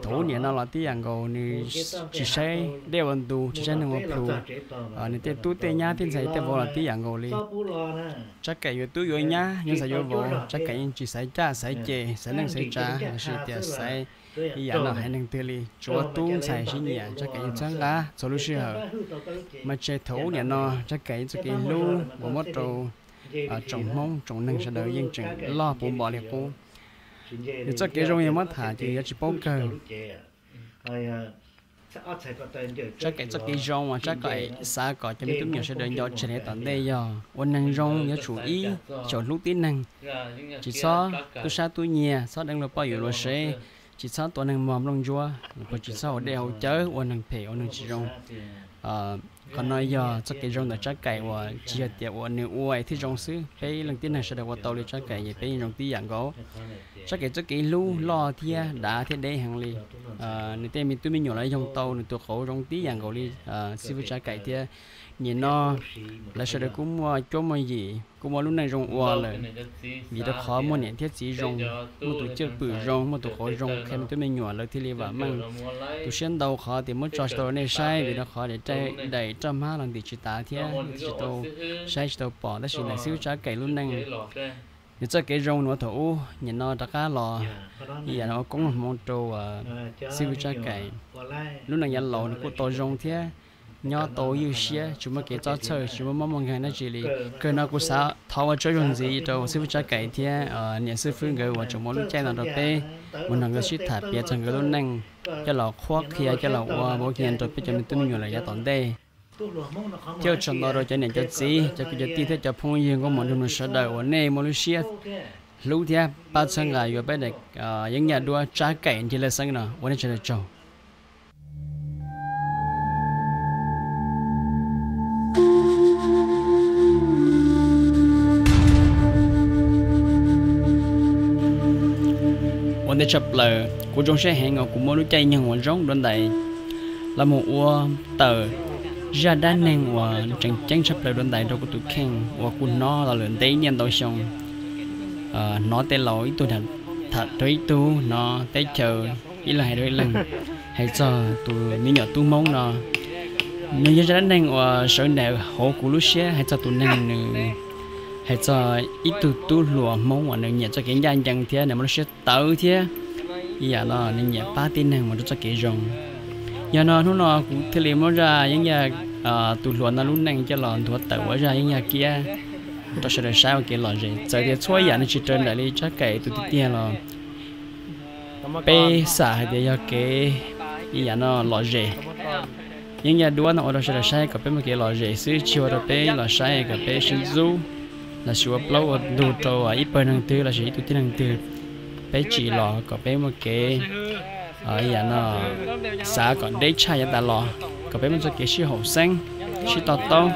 thaum ub niam no los tib yam nkaus, nws tsis saib dej ua ntu, tsis saib neeg ua plhu. Nws tej tub tej nyab tej ntxhais tej vauv los tib yam nkaus li. Tsab Kaim yuav tub yuav nyab, yuav ntxhais yuav vauv, Tsab Kaim yeej tsis xaiv caj xaiv ces, xaiv neej xaiv tsav, lossis tias xaiv ib yam no haiv neeg twg li, tsuav tub ntxhais sib nyiam Tsab Kaim yeej txhawb nqa txhua lub sij hawm. Mas tseem thaum ub niam no Tsab Kaim txoj kev hlub uas muab rau tsoom Hmoob tsoom neeg sawv daws yeej tseem loj puv npo li qub. Nws txoj kev zoo yog muab tham ces yuav tsis paub kawg. Tsab Kaim txoj kev zoo uas Tsab Kaim xav kom cov me tub me nyuam sawv daws nco tseg tom ntej yog ua neeg zoo yuav tsum ib, xyaum hlub tib neeg, tsis txhob tub sab tub nyiag, txhob deev luag poj yuav luag sev, tsis txhob tua neeg mog nplooj ntsuab, los puas tsis txhob haus dej haus cawv, ua neeg phem ua neeg tsis zoo. Qhov no yog txoj kev zoo ntawm Tsab Kaim uas tsis yog tias uas nws ua thiaj zoo xwb, peb leej tib neeg sawv daws ua tau li Tsab Kaim ces peb yeej zoo tib yam nkaus. Tsab Kaim txoj kev hlub loj thiab dav thiab deb heev li. Nws tej me tub me nyuam los yoog tau nws tus qauv zoo tib yam nkaus li xib fwb Tsab Kaim thiab. Nim no lawv sawv daws kuj muaj cuab muaj yim, kuj muaj lub neej zoo ua lawm, vim rau qhov muaj niam thiab txiv zoo, muaj tus cwj pwm zoo, muaj tus qauv zoo, qhia me tub me nyuam lawv thiaj li vam meej. Tu siab ntau qhov tias muab tso tsis tau rau nej saib, vim rau qhov daim roj hmab los ntim tsis tav thiab tsis tau saib tsis tau pom, tab sis ntawm xib fwb Tsab Kaim lub neej, nws txoj kev zoo nws ua thaum ub, nim no rov qab los ib yam no ua koob ua hmoov rau xib fwb Tsab Kaim. Lub neej yav laus nws kuj tau zoo thiab, nyob tau ywj siab, tsis muaj kev txob txhawj, tsis muaj mob muaj nkeeg dab tsi li. Kawg no kuv xav thov ua tsaug zog ntxiv rau xib fwb Tsab Kaim thiab niam xib fwb nkawd uas tseem muab lub caij no rau peb mus nrog nkawd sib tham piav txog nkawd lub neej, coj los qhuab qhia, coj los ua vauv kiag rau peb cov me tub me nyuam lawm yav tom ntej. Thiab ua tsaug ntau rau cov niam cov txiv, cov kwv cov tij thiab cov phooj ywg nkauj muam nraug nus sawv daws uas nej muaj lub siab hlub thiab pab txhawb nqa yuav peb daim yeeb yaj duab Tsab Kaim Nrig Laj Xeeb no, ua nej sawv daws tsaug. Ua ntej tshaj plaws kuv zoo siab heev uas kuv muaj lub caij nyoog uas zoo dua ntais los mus ua tawm zaj dab neeg uas tseem ceeb tshaj plaws dua ntais rau kuv tus kheej uas kuv hnov los lawm ntev niaj ntau xyoo. Hnov tej laus ib tug tham rau ib tug, hnov teb chaws ib leeg hais rau ib leeg, hais txog tus me nyuam tub Hmoob no. Nws yog zaj dab neeg uas sawv ntawm hauv kuv lub siab hais txog tus neeg nws, hais txog ib tug tub hluas Hmoob uas nws nyiam txoj kev ncaj ncees thiab nws muaj lub siab tawv thiab ib yam no nws nyiam pab tib neeg mus rau txoj kev zoo. Yog no hnub no kuv thiaj li muab zaj yeeb yaj, tus hluas no lub neej coj los nthuav tawm ua zaj yeeb yaj kiab rau sawv daws saib ua kev lom zem. Txawm tias txhua yam nws tsis raws nraim li Tsab Kaim tus tiag tiag los peb xam hais tias yog kev ib yam no lom zem. Yeeb yaj duab no ua rau sawv daws saib kom peb muaj kev lom zem xwb, tsis ua rau peb los saib kom peb sib ntxub lossis ua plaub ua ntug rau ib pawg neeg twg lossis ib tug tib neeg twg. Peb tsim los kom peb muaj kev ib yam no xav kom deb tshaj yav tas los, kom peb muaj txoj kev sib haum xeeb, sib to taub,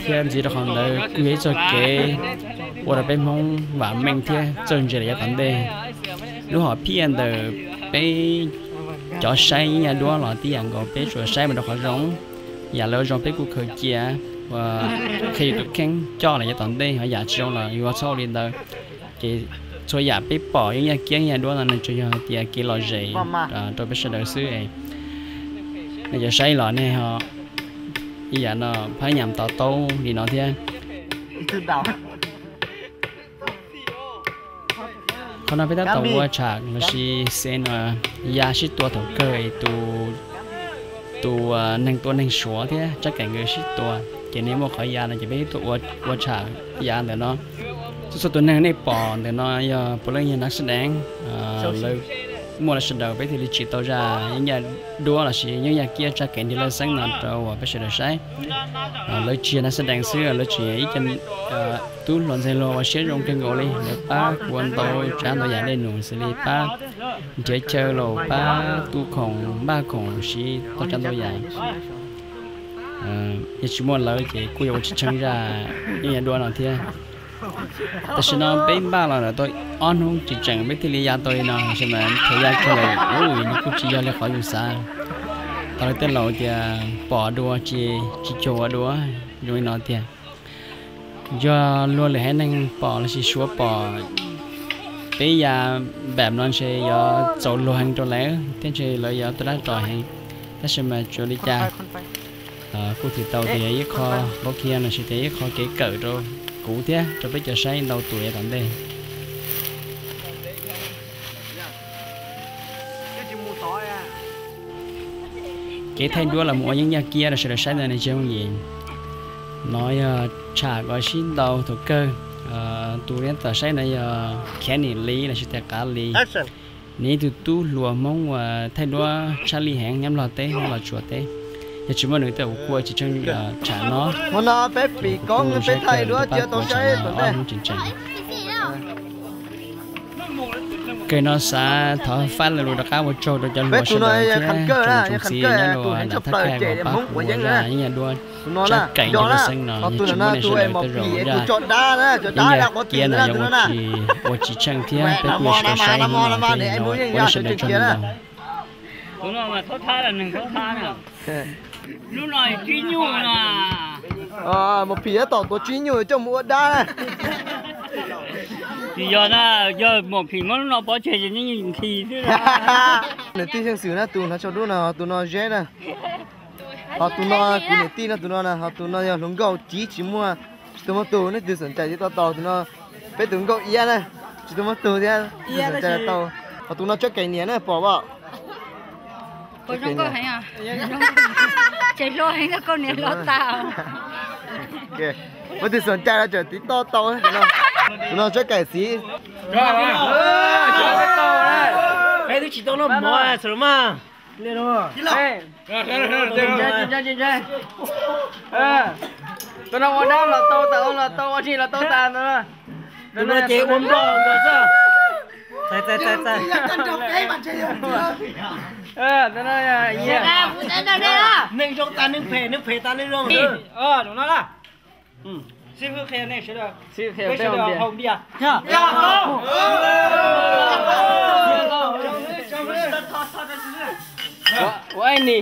thiab ntxiv rau qhov ntawd kuj yog ib txoj kev ua rau peb Hmoob vam meej thiab txawj ntse lawm yav tom ntej. Lub hom phiaj ntawm peb cov saib yeeb yaj duab los tib yam nkaus, peb tsuas saib mus rau qhov zoo. Yam lawv zoo peb kuj khaws cia, ua qhia yus tus kheej coj lawm yav tom ntej, ho yam tsis zoo los yuav txhob ua li ntawd. Ces txhua yam peb pom yeeb yaj kiab yeeb yaj duab no nws tsuas yog hais tias kev lom zem rau peb sawv daws xwb. Nej cov saib los nej ho ib yam no phab nyam to taub li no thiab. Qhov no peb tab tom ua tsham lossis xen ya sib tua thaum kawg es tus neeg tua neeg Suav thiab Tsab Kaim nkawd sib tua, ces nej muaj qhov ya no ces peb tuaj ua tsham ya ntawm no. Txhua txhua tus neeg nej pom ntawm no yog puav leej yog nav xab deev, lawv muaj lawv sawv daws peb thiaj li tsim tau zaj yeeb yaj duab lossis yeeb yaj kiab Tsab Kaim Nrig Laj Xeeb no rau uas peb sawv daws saib. Lawv tsis yog nav xab deev xwb, lawv tseem yog ib co tub hluas ntxhais hluas uas siab zoo kawg nkaus li, lawv pab kuv ua ntau tsav ntau yam dej num xws li pab nrhiav chaw los pab tu khoom npaj khoom siv tau tsav ntau yam. Yog tsis muaj lawv ces kuj yuav ua tsis tsheej zaj yeeb yaj duab no thiab. Tam sim no peb npaj los lawm tau ob hnub tseem tseem peb thiaj li ya tau li no, tab sis mas thaum ya kiag lawm ub nws kuj tsis yog li qhov yus xav. Thaum lawv tej laus tias pom dua ces tsis cuag ua dua, zoo li no tiag. Yog luag lwm haiv neeg pom lossis Suav pom peb ya npam no ntshe yuav txaus luag heev rau lawv thiab ntshe lawv yuav tuaj dab ros heev. Tab sis mas tsuas li cas kuj thim tau tias ib qho npaub kiag lossis tias ib qho kev kawm rau kuv thiab rau peb cov saib ntau tus yav tom ntej. Kev thaij duab los mus ua yeeb yaj kiab rau sawv daws saib ntawm no tsis yooj yim. No yog tsham kom sib ntaus thaum kawg. Tus neb tau saib no yog Kenny Lee lossis tias Qav Lis. Nws ib tug tub hluas Hmoob uas thaij duab tshaj lij heev nyob Nplog teb, nyob Los Tsuas teb. Yog tsis muaj nws tej zaum kuv kuj tsis tsheej tsham no. Hmo no peb pim koob peb thaij duab cia tau saib tom ntej. Kawg no xav thov fab lus rov qab ua tsaug rau cov hluas sawv daws thiab tsoom txiv nyob rau nram thaj khaij uas pab kuv ua zaj yeeb yaj duab tsab kaim ntawm pej xeem no, yog tsis muaj nej sawv daws tej zaum zaj yeeb yaj kiab no yuav ua tsis, ua tsis tsheej thiab peb kuj yuav tsis tau saib hnub no thiab no ua nej sawv daws tsaug ntau. Lub no tsib nyuj no. Maum Phim tab tom tuav tsib nyuj coj mus ua dab na. Tsis yog na, yog Maum Phim muab lub no pov tseg ces yeej nthi xwb. Niam tij Xeeb Xwm na, tus hnav tsho dub no, tus no Zeb na. Ho tus no kuv niam tij no, tus no na, ho tus no yog hluas nkauj kiv tsis muaj, tsis tau muaj tug, nej tus xom cai tsis tau tau tus no, peb tus nkauj iab na, tsis tau muaj tug thiab, tsis tau tau. Ho tus no tsob kaim niam na, pom pom. Ces hluas heev, koj niam hluas tas. Muaj tus xom cai los tseem tiv toj tau. Tus no tsob kaim txiv. Peb twb tsis tau noj mov xwb los mas. Tus no ua dab los tau, tas los tau, ua si los tau tas. Tus no ces ua nplog nkaus xwb. Txais, txais, txais, txais. Neeg zoo tas neeg phem, neeg phem tas neeg zoo. Xib hwb qhia nej sawv daws, peb sawv daws haus npias. Ua ai ni.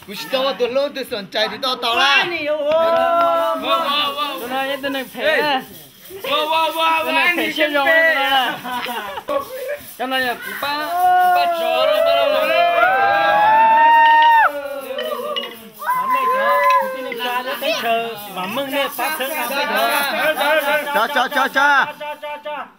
Kuv tsis tau ua tus hlub tus xom cai tiv toj tau lawm. Tus no yog tus neeg phem. Tus neeg phem siab zoo. Cov no yog kuv pab, kuv pab tso. Vam meej nej pab txhawb. Tso, tso, tso, tso.